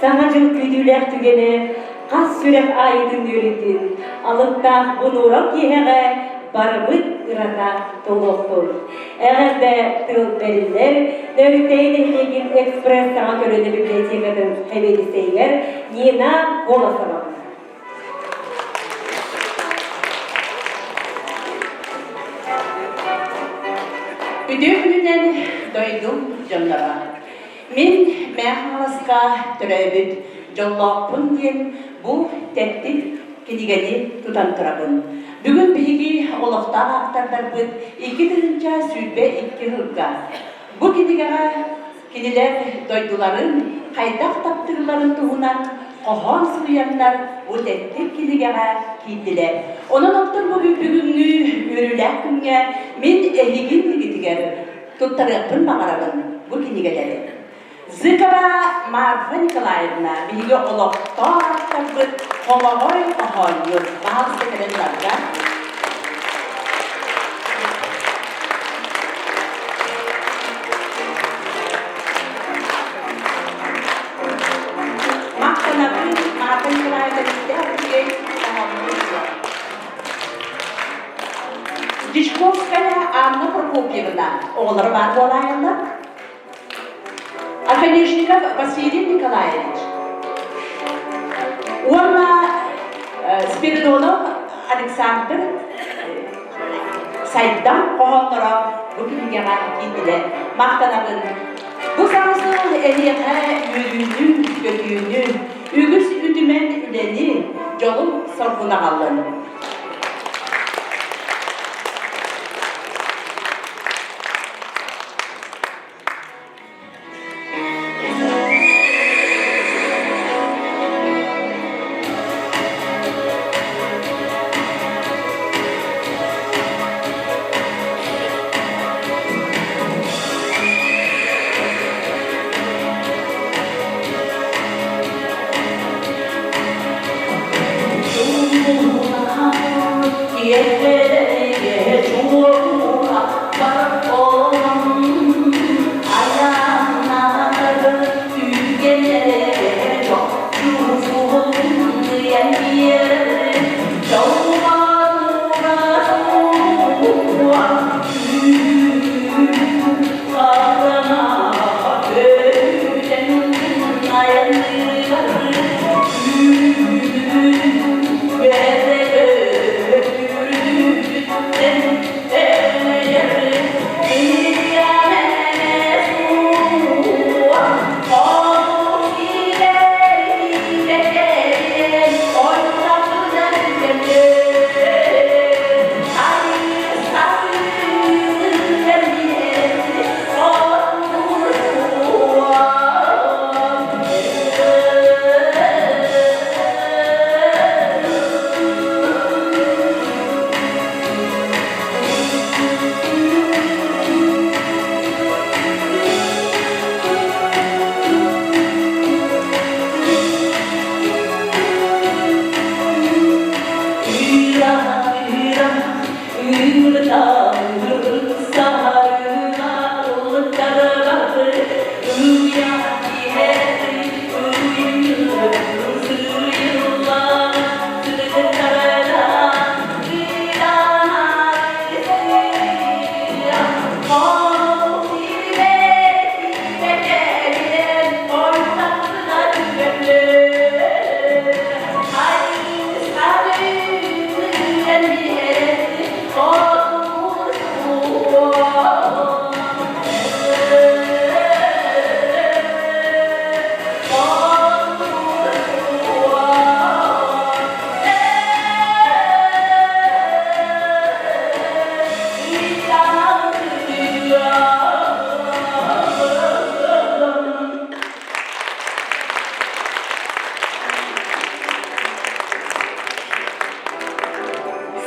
Саҥа дьыл күүтүүлээх түгэнэ хас сүрэх аайытын үөрүүтүн, алыптаах бу нуурал киэһэҕэ барыбыт ырата туолуохтун. Эҕэрдэ тыл бэриллэр Нөөрүктэйи нэһилиэгин экспресс саҥа көлүөнэ библиотекатын сэбиэдиссэйигэр Нина Голосова. Үтүө күнүнэн дойдум дьонноро. Мин Мэҥэ Хаҥаласка төрөөбүт дьоллоохпун диэн бу тэттик кинигэни тутан турабын. Бүгүн биһиги олохтоох ааптардарбыт 2022 сылга бу кинигэҕэ кинилэр дойдуларын хайдах таптыылларын туһунан хоһоон суруйаннар бу тэттик кинигэҕэ киирдилэр. Онон оттон бу бүгүҥҥү үөрүүлээх күҥҥэ мин эһиги иннигитигэр туттарыахпын баҕарабын бу кинигэлэри. Зыкова Марфа Николаевна биһиги олохтоох ааптарбыт хомоҕой хоһоонньут баһаалыста кэлэн ыларга. Махтанабын Марфа Николаевна истээх үчүгэй хоһоонньут. Дьячковская Анна Прокопьевна оҕолоро баар буолаайаллар. Оконешников Василий Николаевич уонна Спиридонов Александр Сайдам хоһоонноро бу кинигэҕэ киирдилэр. Махтанабын. Бу саҥа сыл эһиэхэ үөрүүнү, көтүүнү, үгүс үтүмэн үлэни, дьолу-соргуну аҕаллын.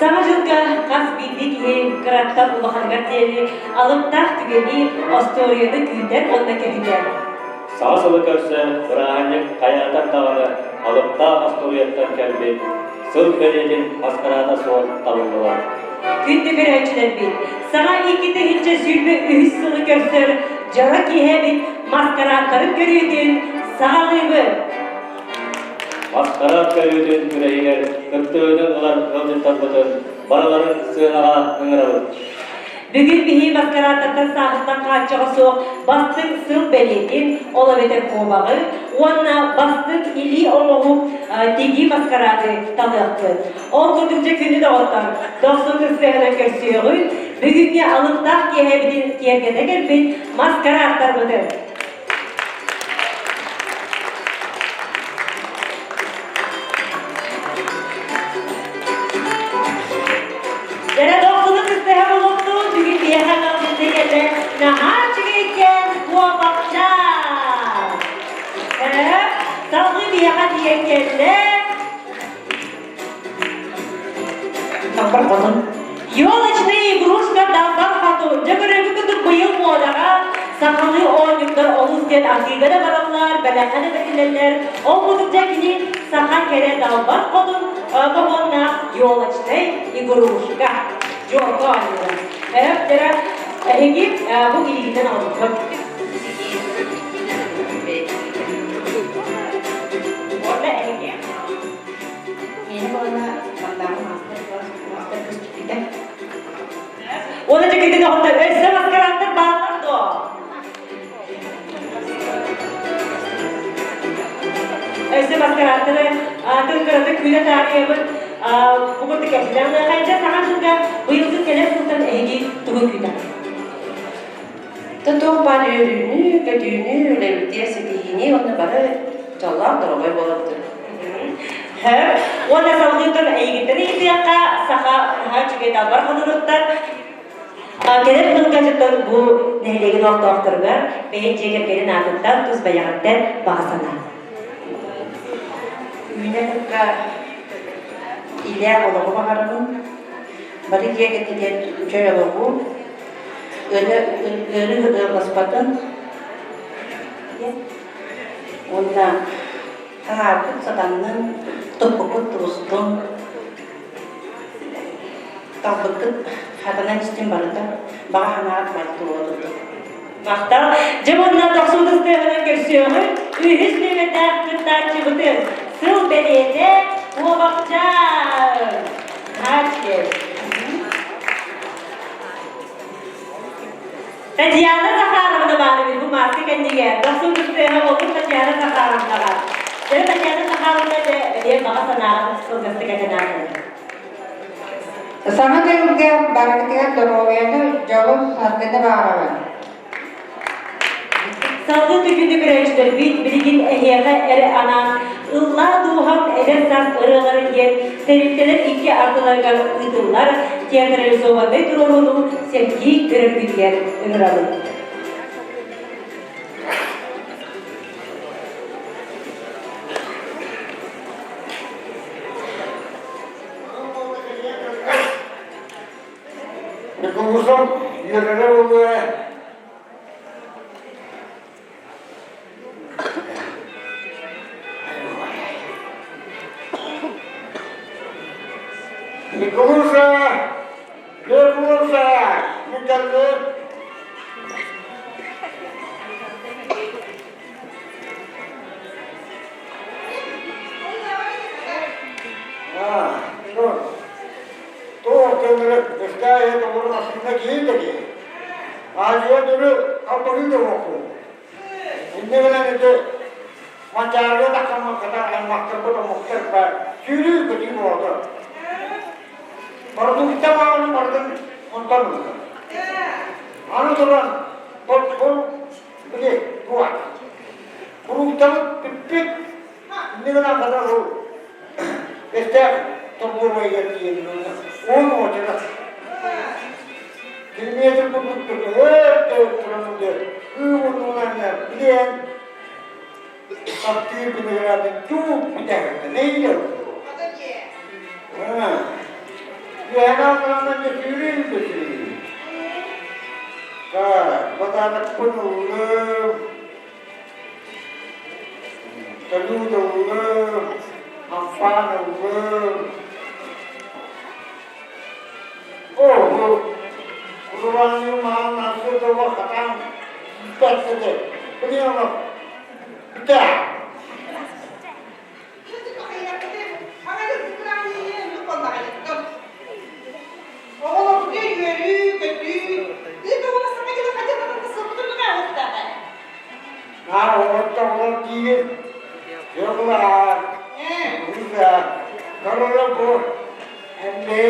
Саҥа дьылга хас биирдии киһи кыраттан улаханыгар диэри алыптаах түгэни, остуоруйаны күүтэр уонна көһүтэр. Саҥа сылы көрсө бырааһынньык хайаатар даҕаны алыптаах остуоруйаттан кэлбит сыл бэлиэтин маскараата суох талыллыбат. Күндү көрөөччүлэрбит, саҥа 2023 сылы көрсөр дьоро киэһэбит маскарааттарын көрүүтүн саҕалыыбыт! Маскараат көрүүтүн күрэһигэр кыттыыны ылар ыалдьыттарбытын барыларын сыанаҕа ыҥырабыт. Бүгүн биһи маскарааттартан сааһыттан хааччаҕа суох бастыҥ сыл бэлиэтин, ол эбэтэр куобаҕы уонна бастыҥ илии оҥоһук тигии маскарааты талыахпыт. Ол курдук дьэ күнү доҕоттор, дохсун ыстыаһынан көрсүөҕүн, бүгүҥҥү алыптаах киэһэбитин киэргэтэ кэлбит маскарааттарбытын. Дьэрэ дохсуну кыстыһа булуктуун бүгүн биһиэхэ ыалдьытыы кэллэ наһаа үчүгэйкээн куобахчаан. Салгыы биһиэхэ тиийэн кэллэ Далбар хотун. Елочная игрушка Далбар хотун. Дьэ көрөргүт курдук быйыл муодаҕа сахалыы оонньуктар олус диэн атыыга да бараллар, бэлэххэ да бэриллэллэр. Ол курдук дьэ кини саха кэрэ Далбар хотун хоһоонноох елочная игрушка. Дьуолка оонньуура. Дьэ эһиги бу илиигитин оҥорбуккут. Уонна эһиги Миэнэ буолла маннааҕы маастар-класс маастар көстүппүтэ. Уонна дьэ доҕоттор, өссө маскарааттар бааллар дуо? Өссө маскарааттары атын кырата күүнэ таарыйабыт. Бу курдук кэпсэтэн ылыахайдьа саҥа дьылга быйылгы кэлэр сылтан эһиги тугу күүтэҕит? Та туох баар үөрүүнү, көтүүнү, үлэбитигэр ситиһиини уонна бары дьоллоох доруобай буолабытын. Уонна салгыытын эйигиттэн ыйытыахха, саха наһаа үчүгэй далбар хотунуттан кэлэр сылга дьоттон бу нэһилиэгин олохтоохторугар бэйэҥ дьиэ кэргэнин аатыттан тус бэйэҕиттэн баҕа санаа. Үүнэр сылга илээх олоҕу баҕарабын. Бары дьиэ кэргэнигэр үчүгэй олоҕу, ыарыы ыалласпатын уонна таһаарбыт сатаннын, туппуккут тубустун, талбыккыт хатанан истин барыта баҕа санааҕыт барыта туола турдун. Махтал. Дьэ уонна дохсун ыстыаһынан көрсүөҕү үһүс нүөмэрдээх кыттааччыбытын сыл бэлиэтэ Куобахчаан. Татьяна Захаровна баар эбит бу мааска кэннигэр. Дохсун кыттыаһа буолбут Татьяна Захаровнаҕа. Дьэ Татьяна Захаровна дьэ бэлиэ баҕа санааҕын кылгастык этэн аатырар. Саҥа дьылга барыгытыгар доруобуйаны, дьолу, саргыны баҕарабын. Салгыы түгүнү көрөөччүлэрбит билигин эһиэхэ эрэ анаан Ыллаа дууһам эдэр саас ырыалары диэн тэрилтэлэр икки ардыларыгар ыытыллар театрализованнай туруорууну сэргии көрөргүтүгэр ыҥырабыт. Микулусом үөрэрэ буолуо Микулуша! Микулуша! Микулуша! Туох көмөлөк өстөөх толору массыына киһи да киһи. Азия дөрү албаһыы да оҥорбут. Инньэ гынан ити Манчаарыга тахсан хатан аймахтарбыт омуктар баар сүүрүү көтүү буолар. Продукта баҕаны барытын онтон ылар. Аны туран бұл били туох Фруктабыт бүппүт. Инньэ гынан хата ол Бэстээх торговайга тиийэн уон уочарат. Километр курдук өр туран ыы билэн таптыыр виноградын чууп бүтэһэртэ нэйилэр. Үөһэнэ алларанан дьэ сүүрүү да сүүрүү. Бытаанакпын ыллым, салют ыллым, хампаан ыллым. Оо, курбанныы маан нансы тылы хатаан бүтэрсэдэ. Билиэм бүтэ. Оҕолорго үөрүү-көтүү, ыыт оҕолор саҥа дьылы хадьаларын сылбытын уһуктаҕа. Наар оҕолорто оҕолор диигин. Йоглаа, уса, короло бу, эмбэ,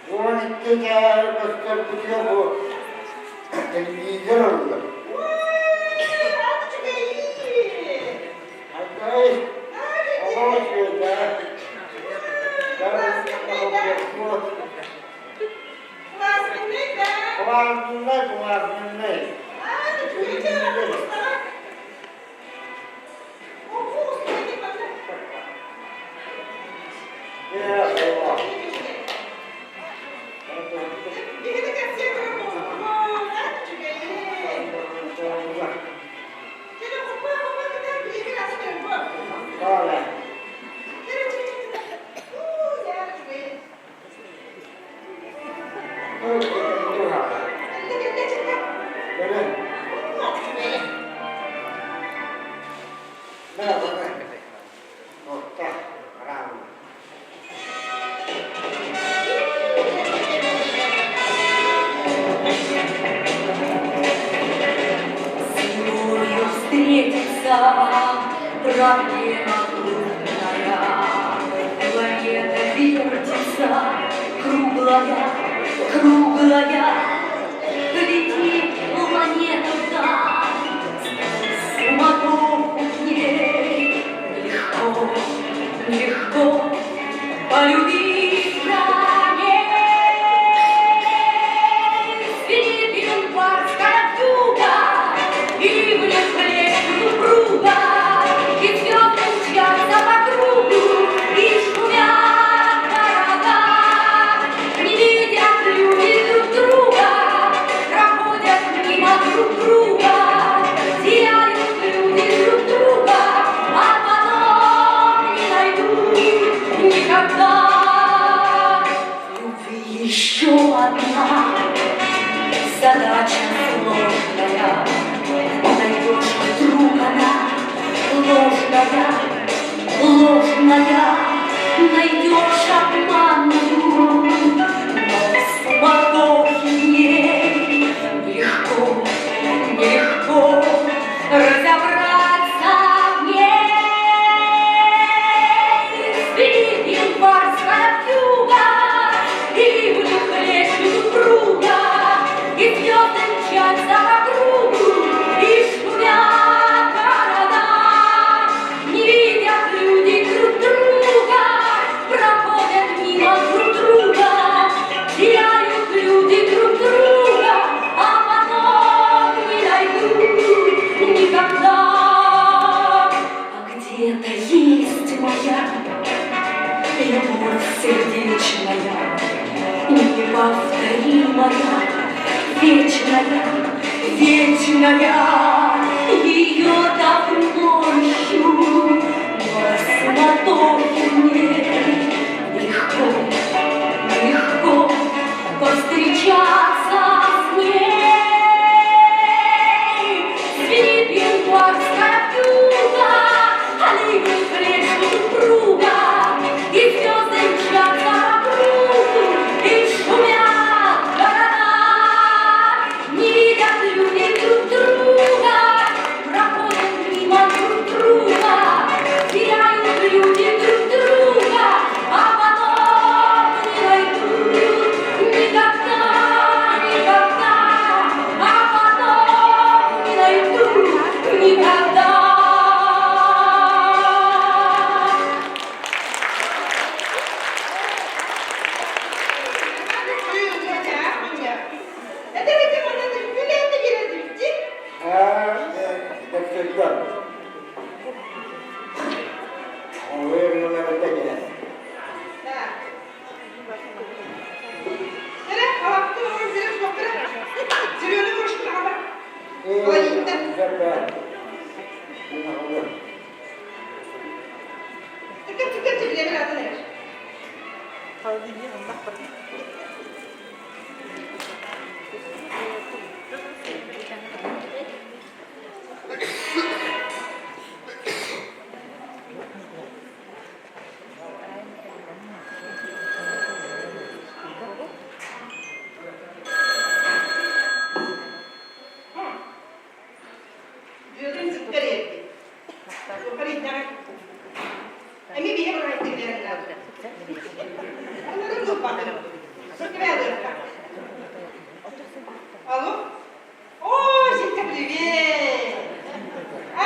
12 көстөрбүтүгэр бу телевизор ылла. С встретиться проблема крупная. Планета вертится, круглая, круглая. Летит планета вдаль, суматоху к ней. Легко, легко полюбить на ней. Звенит январская вьюга, и в лес упруга, и звезды мчатся по кругу, и шумят города. Не видят люди друг друга, проходят мимо друг друга, теряют люди друг друга, а потом не найдут никогда. Любви еще одна задача сложная. Найдешь вдруг она ложная, ложная, найдешь обманную, но в суматохе ней легко, нелегко разобраться в ней. Звенит январская вьюга, и в хлещет упруга, и звезды мчатся по кругу, и шумят города. Не видят люди друг друга, проходят мимо друг друга, теряют люди друг друга, а потом не найдут никогда. А где-то есть моя любовь сердечная, неповторимая, вечная, вечная. Ее давно ищу, но в суматохе мне легко, легко повстречаться с ней. Звенит январская вьюга, а ливни хлещут упруго, и звезды мчатся по кругу, и шумят города. Не видят люди друг друга, проходят мимо Түргэн түргэн түргэн атын эрэр. Дьүөгүн сүктэр иэрдин. Туохха Эми биһи бырайдыгын Оннорун дуппатын. Алло? О, Зинка, привет! А,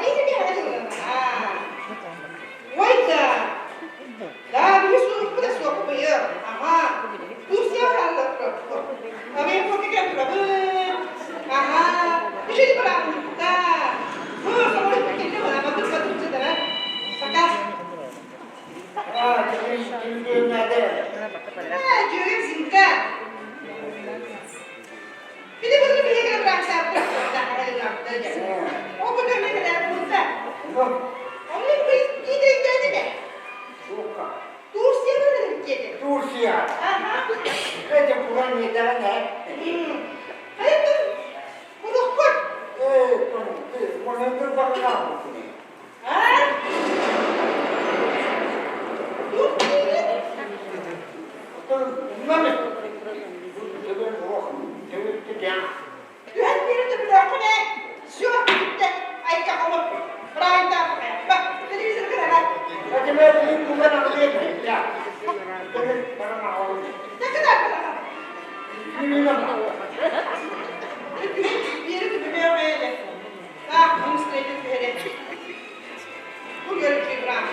эй, тебе А, ой, да. Да, биһи сурук да суох быйыл. Ага. Турция хаалла А мен фотоге турабын. Ага. Үчүгэй бырааһынньыкта. Бу самолет кэллэ бана батыр батыр сытара. Пока. А, дьүөгэм Зинка. Били былыр биһиги быраастаахпыт Ол көтөрүнэ кэлээбитэ. Онно биир өйдөөтүнэ. Турциядан эриккиэтэ. Турция. Ага. Это куда не дана. Хайдах Кулуккут. Э, монотон бакалавр. А? Турция. Түһэн биэрэ төбөлөөххүн ээ. Все, бүттэ. Айка холоп. Райда. Бак, телевизор көрөҕө. Биэри төбөлөөх Так, министрейдин түһэрэ. Бу көрүчүй браах.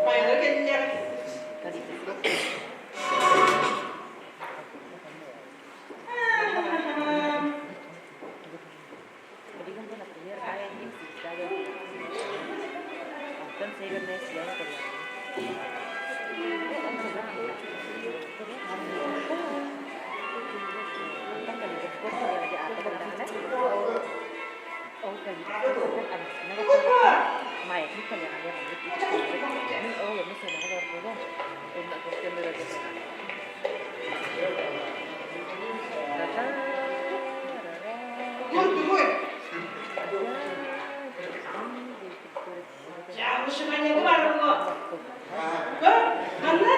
Хайалар кэллилэр. Тугуй, тугуй. Дьаабышыманьягы бар оҕо. Көр, ханна?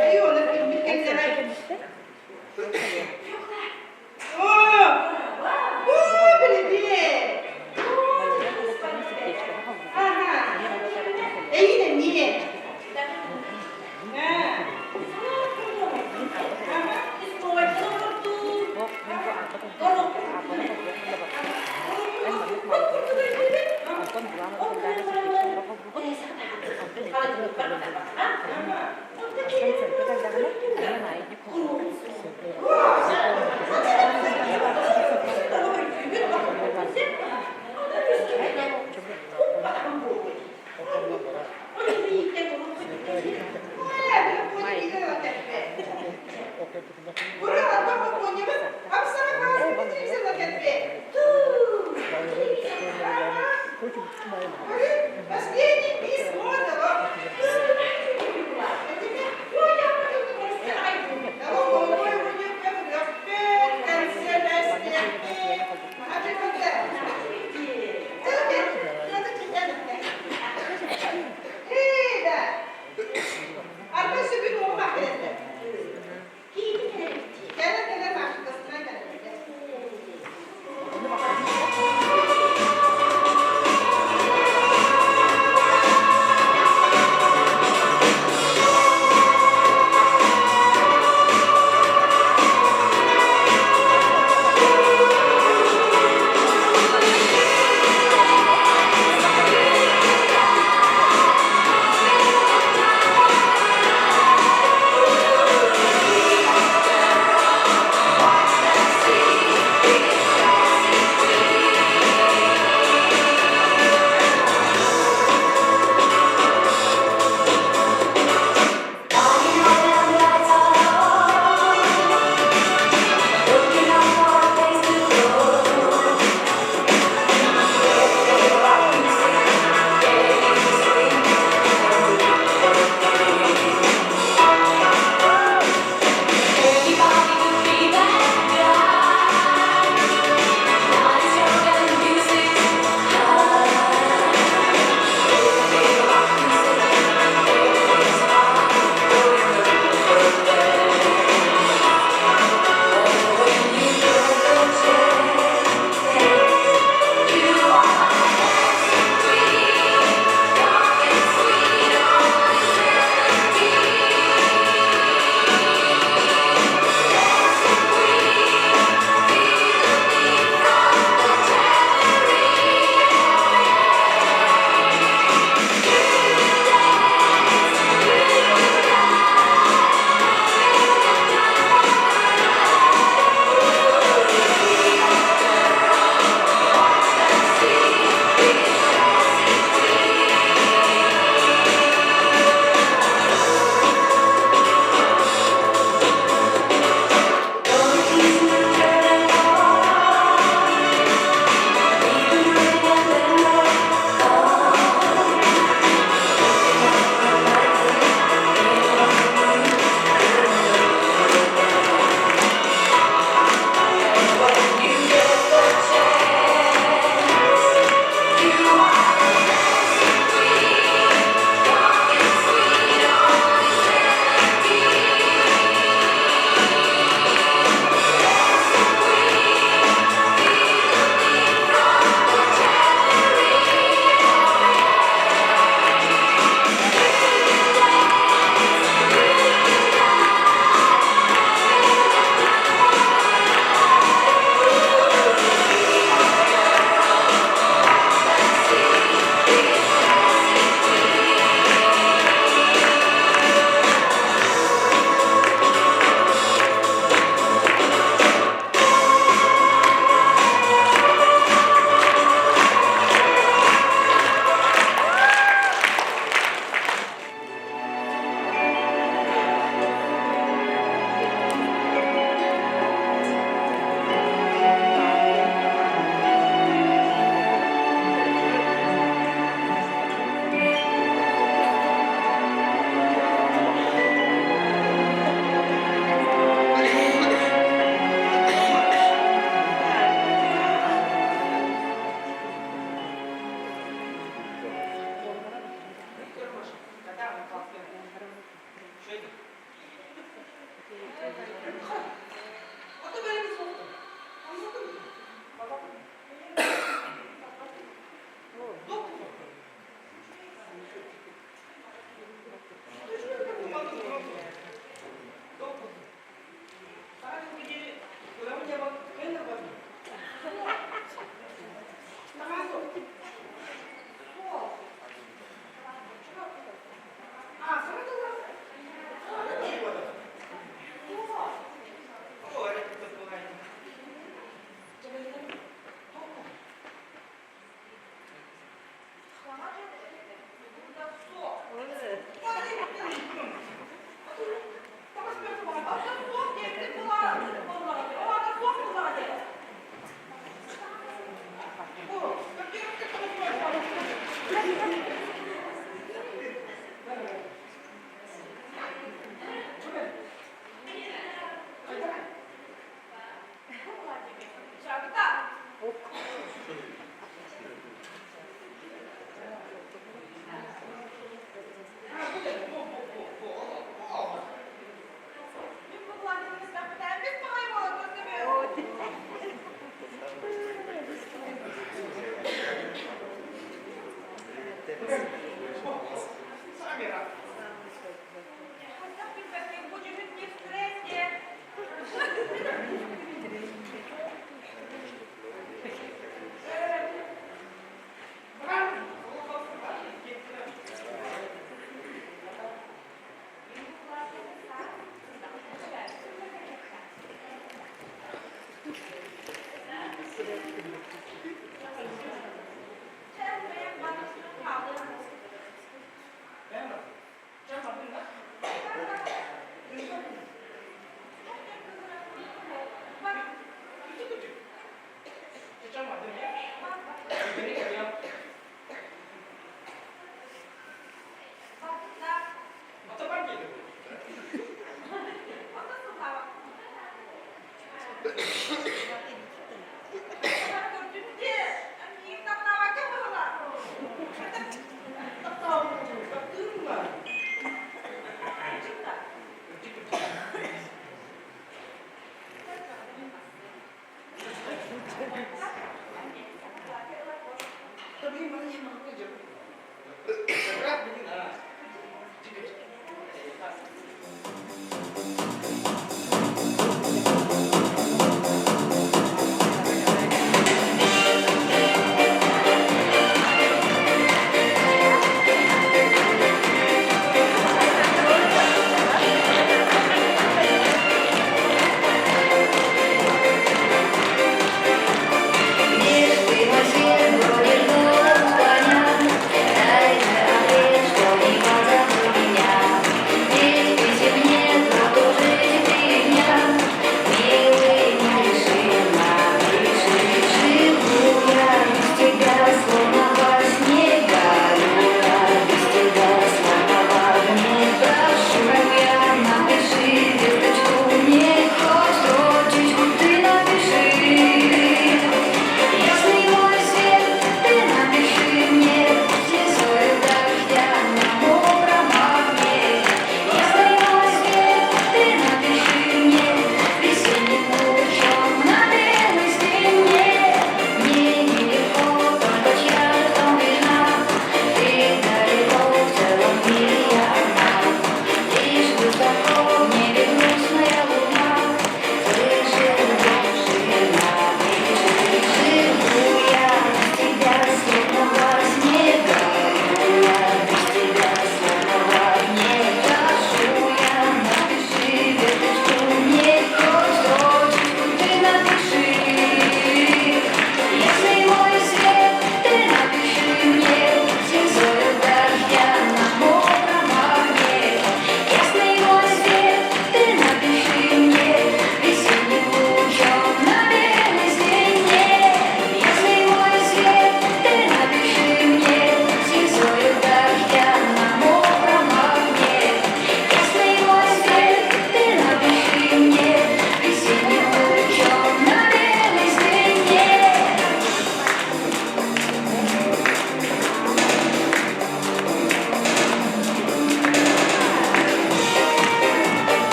Ай, оны киммит кэллэҕэй? О! О, привет! Ага. Эйин эмиэ. Последний письмо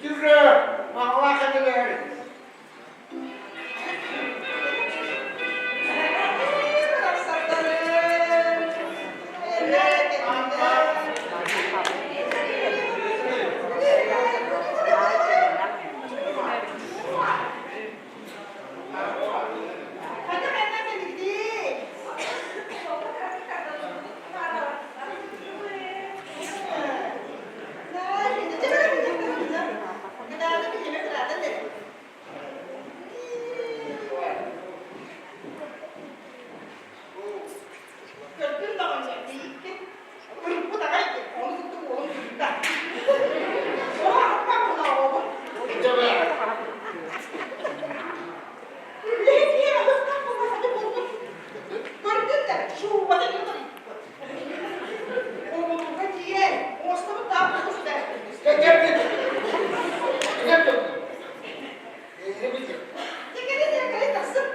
Үтүрэ, маҕалаах этилэр. Көрдүм даҕаны биһикки ырыппыт аҕай диэн ону кытта уолум күлбүтэ. Оҕо аһаппат буолаа Көрдүн да, шуубата Оҕолорго тиийэн, оҥостубут таах тахсып.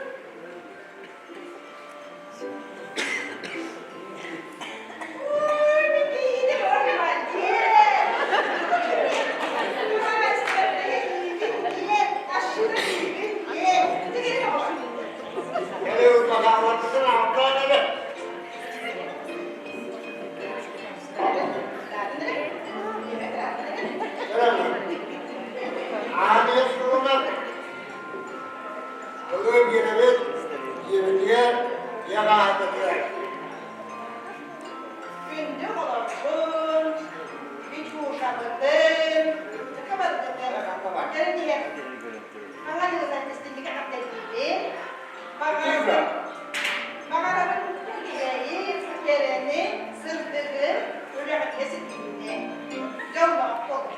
Ылыы биэрэбит, дьиэбитигэр, дьиэ хаһаайкатыгар. Күндү олорбун, Витюшабытын, кэлин иһэр. Хаҥа дьылынан истинники эҕэрдэлиибин. Баҕарабын үчүгэйи, кэрэни, сырдыгы, үлэҕитигэр ситиһиини. Дьоллоох буолуҥ.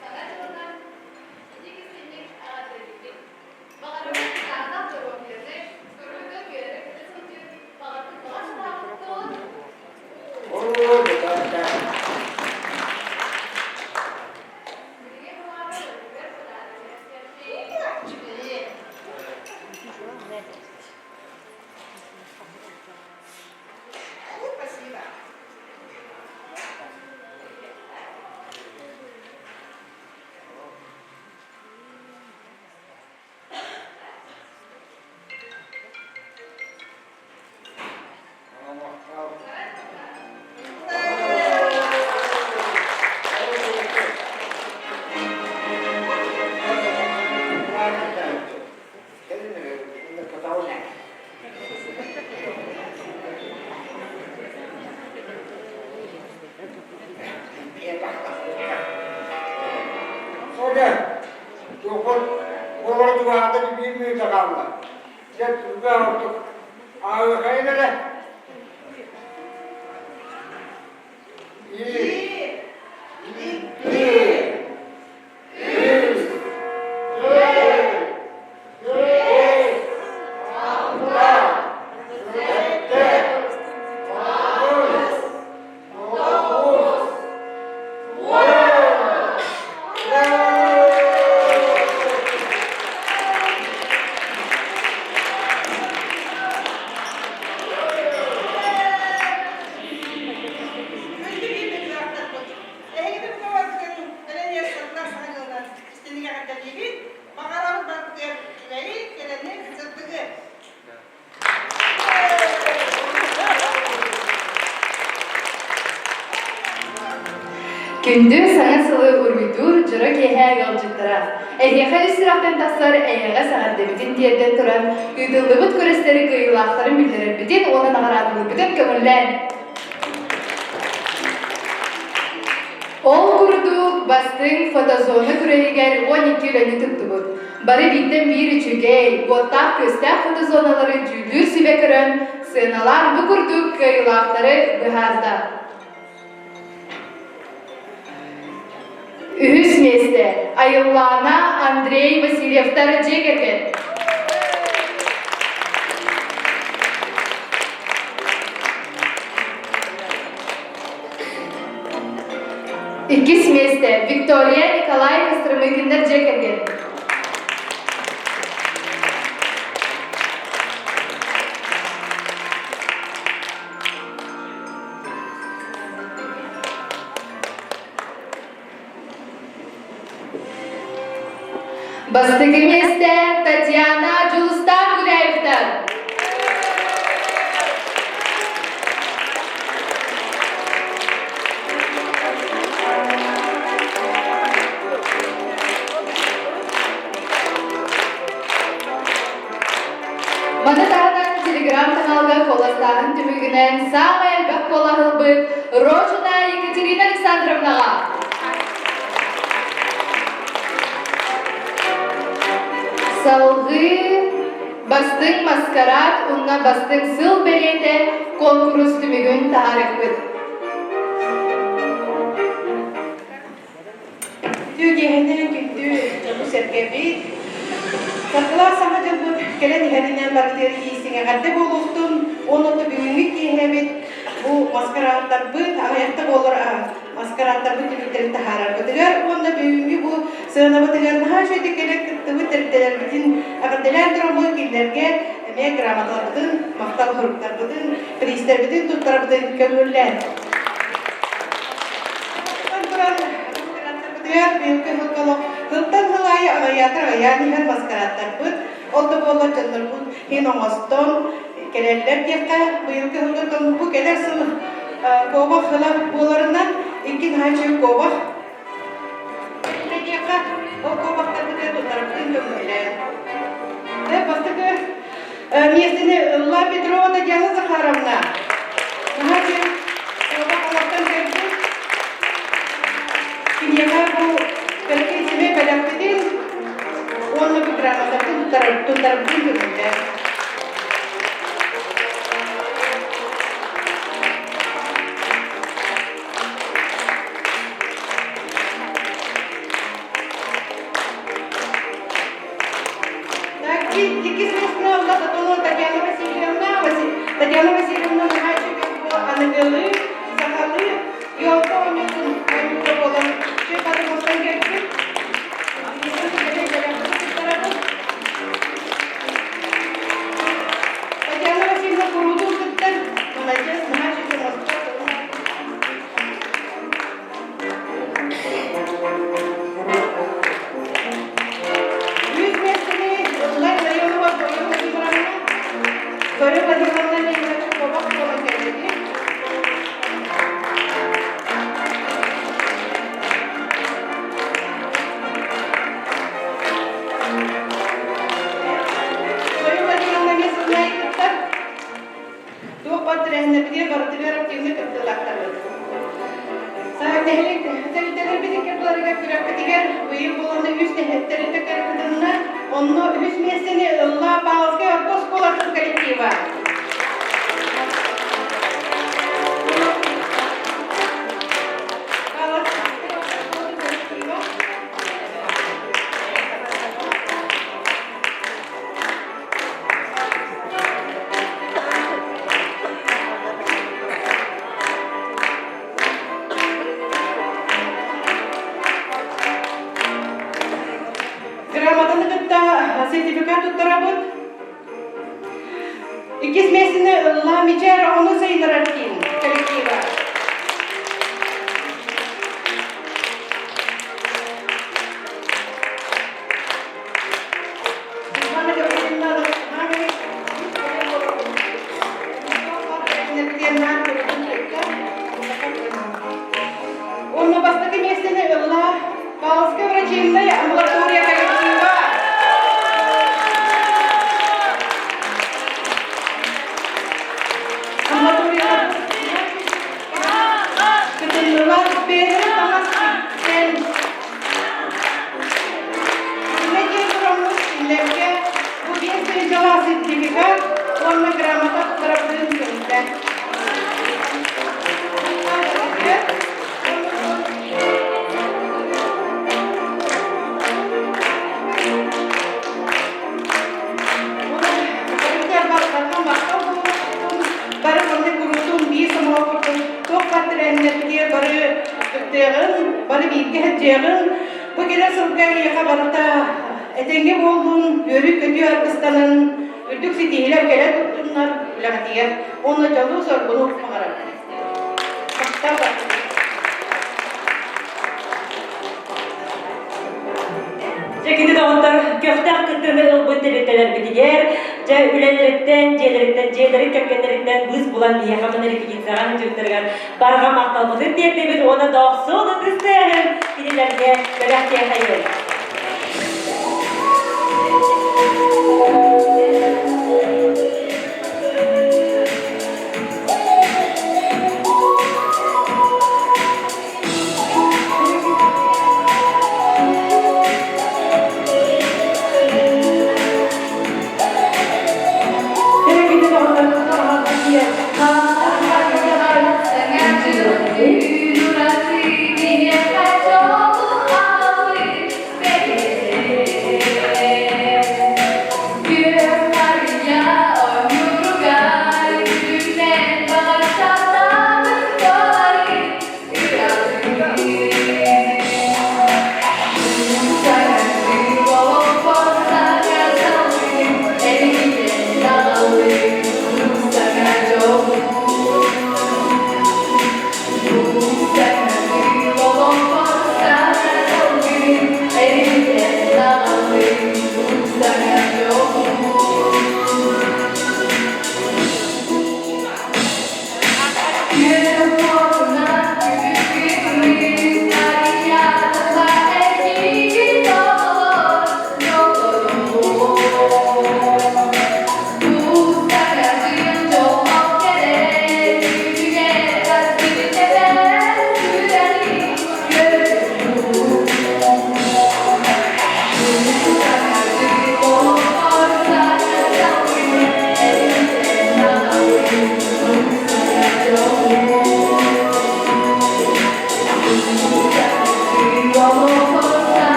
Саҥа дьылынан итик-истиҥник эҕэрдэлиибит! Баҕарабыт кытаанах доруобуйаны, көрүүгэ үөрэ-көтө сылдьын, баҕарбыт баҕа санаабыт туолун! Билигин былаана өрүгэр подарок Спасибо. Эһигини бука барытын саҥа дьылынан истиҥник эҕэрдэлиибит. Баҕарабыт барытыгар үчүгэйи, кэрэни, сырдыгы. Күндү саҥа сылы уруйдуур дьоро киэһэ ыалдьыттара! Эһиэхэ үс сүрэхтэн тахсар эйэҕэс эҕэрдэбитин тиэрдэн туран, ыытыллыбыт күрэстэри кыайыылаахтарын биллэрэрбитин уонна наҕараадалыырбытын көҥүллээн! Ол курдук бастыҥ фотозона күрэһигэр 12 үлэни туттубут. Бары бииртэн биир үчүгэй, уоттаах-күөстээх фотозоналары дьүүллүүр сүбэ көрөн, сыаналаан бу курдук кыайыылаахтары быһаарда. Үһүс миэстэ Айыллаана Андрей Васильевтар дьиэ кэргэн. Иккис миэстэ Виктория Николай Костромыкиннар дьиэ кэргэн. Бастакы миэстэ Татьяна Дьулустаан Гуляевтар. Маны таһынан телеграм-каналга куоластааһын түмүгүнэн саамай элбэх куолаһылбыт Рожина Екатерина Александровнаҕа. Салгыы бастыҥ маскарад уонна бастыҥ сыл бэлиэтэ куонкурус түмүгүн таһаарыахпыт. Үтүө киэһэнэн күндү дьону-сэргэбит. Саргылаах саҥа дьылбыт кэлэн иһэринэн барытыгар иистиҥ эҕэрдэ буолуохтун. Уонна бүгүҥҥү киэһэбит бу маскарааттарбыт аҕыйахта буолар маскарааттарбыт түмүктэрин таһаарарбытыгар уонна бүгүҥҥү бу сыанабытыгар наһаа үчүгэйдик кэлэн кыттыбыт тэрилтэлэрбитин эҕэрдэлээн тураммыт кинилэргэ эмиэ грамоталарбытын, махтал суруктарбытын, бириистэрбитин туттарабытын көҥүллээн. Туран маскарадтарбытыгар быйылгы сылга олох сылтан сыл аайы аҕыйаатар аҕыйаан иһэр маскарадтарбыт ол да буоллар дьоннорбут иһин оҥостон кэлэллэр диэххэ быйылгы сылга бу кэлэр сыл куобах сыла буоларынан икки наһаа үчүгэй куобах диэххэ ол куобахтарбытыгар туттарбытын көҥүллээн бастакы миэстэни ылла Петрова Татьяна Захаровна. Наһаа диэн куобах олохтон кэлбит. Киниэхэ бу кэлэкэй сэмэй бэлэхпитин уонна бу грамотатын туттарарбытын көҥүллээн. Иккис миэстэни ылла Татулова Татьяна Васильевна. Татьяна Васильевна Михайлович бу аныгылыы, сахалыы елка оонньуутун оонньуута буолан үчүгэй хатыҥыттан кэлбит. Татьяна Васильевна куруутун кыттар. Молодец, наһаа үчүгэй оҥостор. Үс миэстэни ылла Илларионова Зоя Владимировна. Зоя Владимировна Леонидович куобах буолан кэлбити. Зоя Владимировна эмиэ сылнайы кыттар. Туох баар тэрээһиннэрбитигэр барытыгар активнай кыттыылаахтарбыт. Нэһилиэк тэрилтэлэрбитин кырдыларыгар күрэхпитигэр быйыл буолан үс тэрилтэ кытынна. Онно үһүс миэстэни ылла Павловскай орто оскуолатын коллектива. Павловскай орто оскуолатын коллектива. Грамотаны кытта сертификат туттарабыт. Иккис миэстэни ылла Мичээр оҕону сайыннарар киин коллектива. Уонна бастакы миэстэни ылла Павловская врачебная амбулатория коллектива. Амбулатория кытыннылар бэйэлэрэ таҥас тиктэн Иннэ диэн тураммыт кинилэргэ бу биэс тыһыынчалаах сертификат уонна грамота туттарарбытын көҥүллээн. сылдьыаҕын. Бу кэлэр сылга эйиэхэ барыта этэҥҥэ буоллун, үөрүү-көтүү аргыстанан, үрдүк ситиһиилэр кэлэ туттуннар үлэҕитигэр уонна дьолу-соргуну баҕарабын. Махтал Дьэ, кини доҕоттор көхтөөх кыттыыны ылбыт тэрилтэлэрбитигэр, дьэ, үлэлэриттэн, дьиэлэриттэн, дьиэлэрин кэргэннэриттэн быыс булан биһиэхэ мына репетицияҕа сылдьыбыттарыгар барҕа махталбытын тиэрдэбит уонна дохсун ытыс тыаһын кинилэргэ бэлэхтиэхэйин.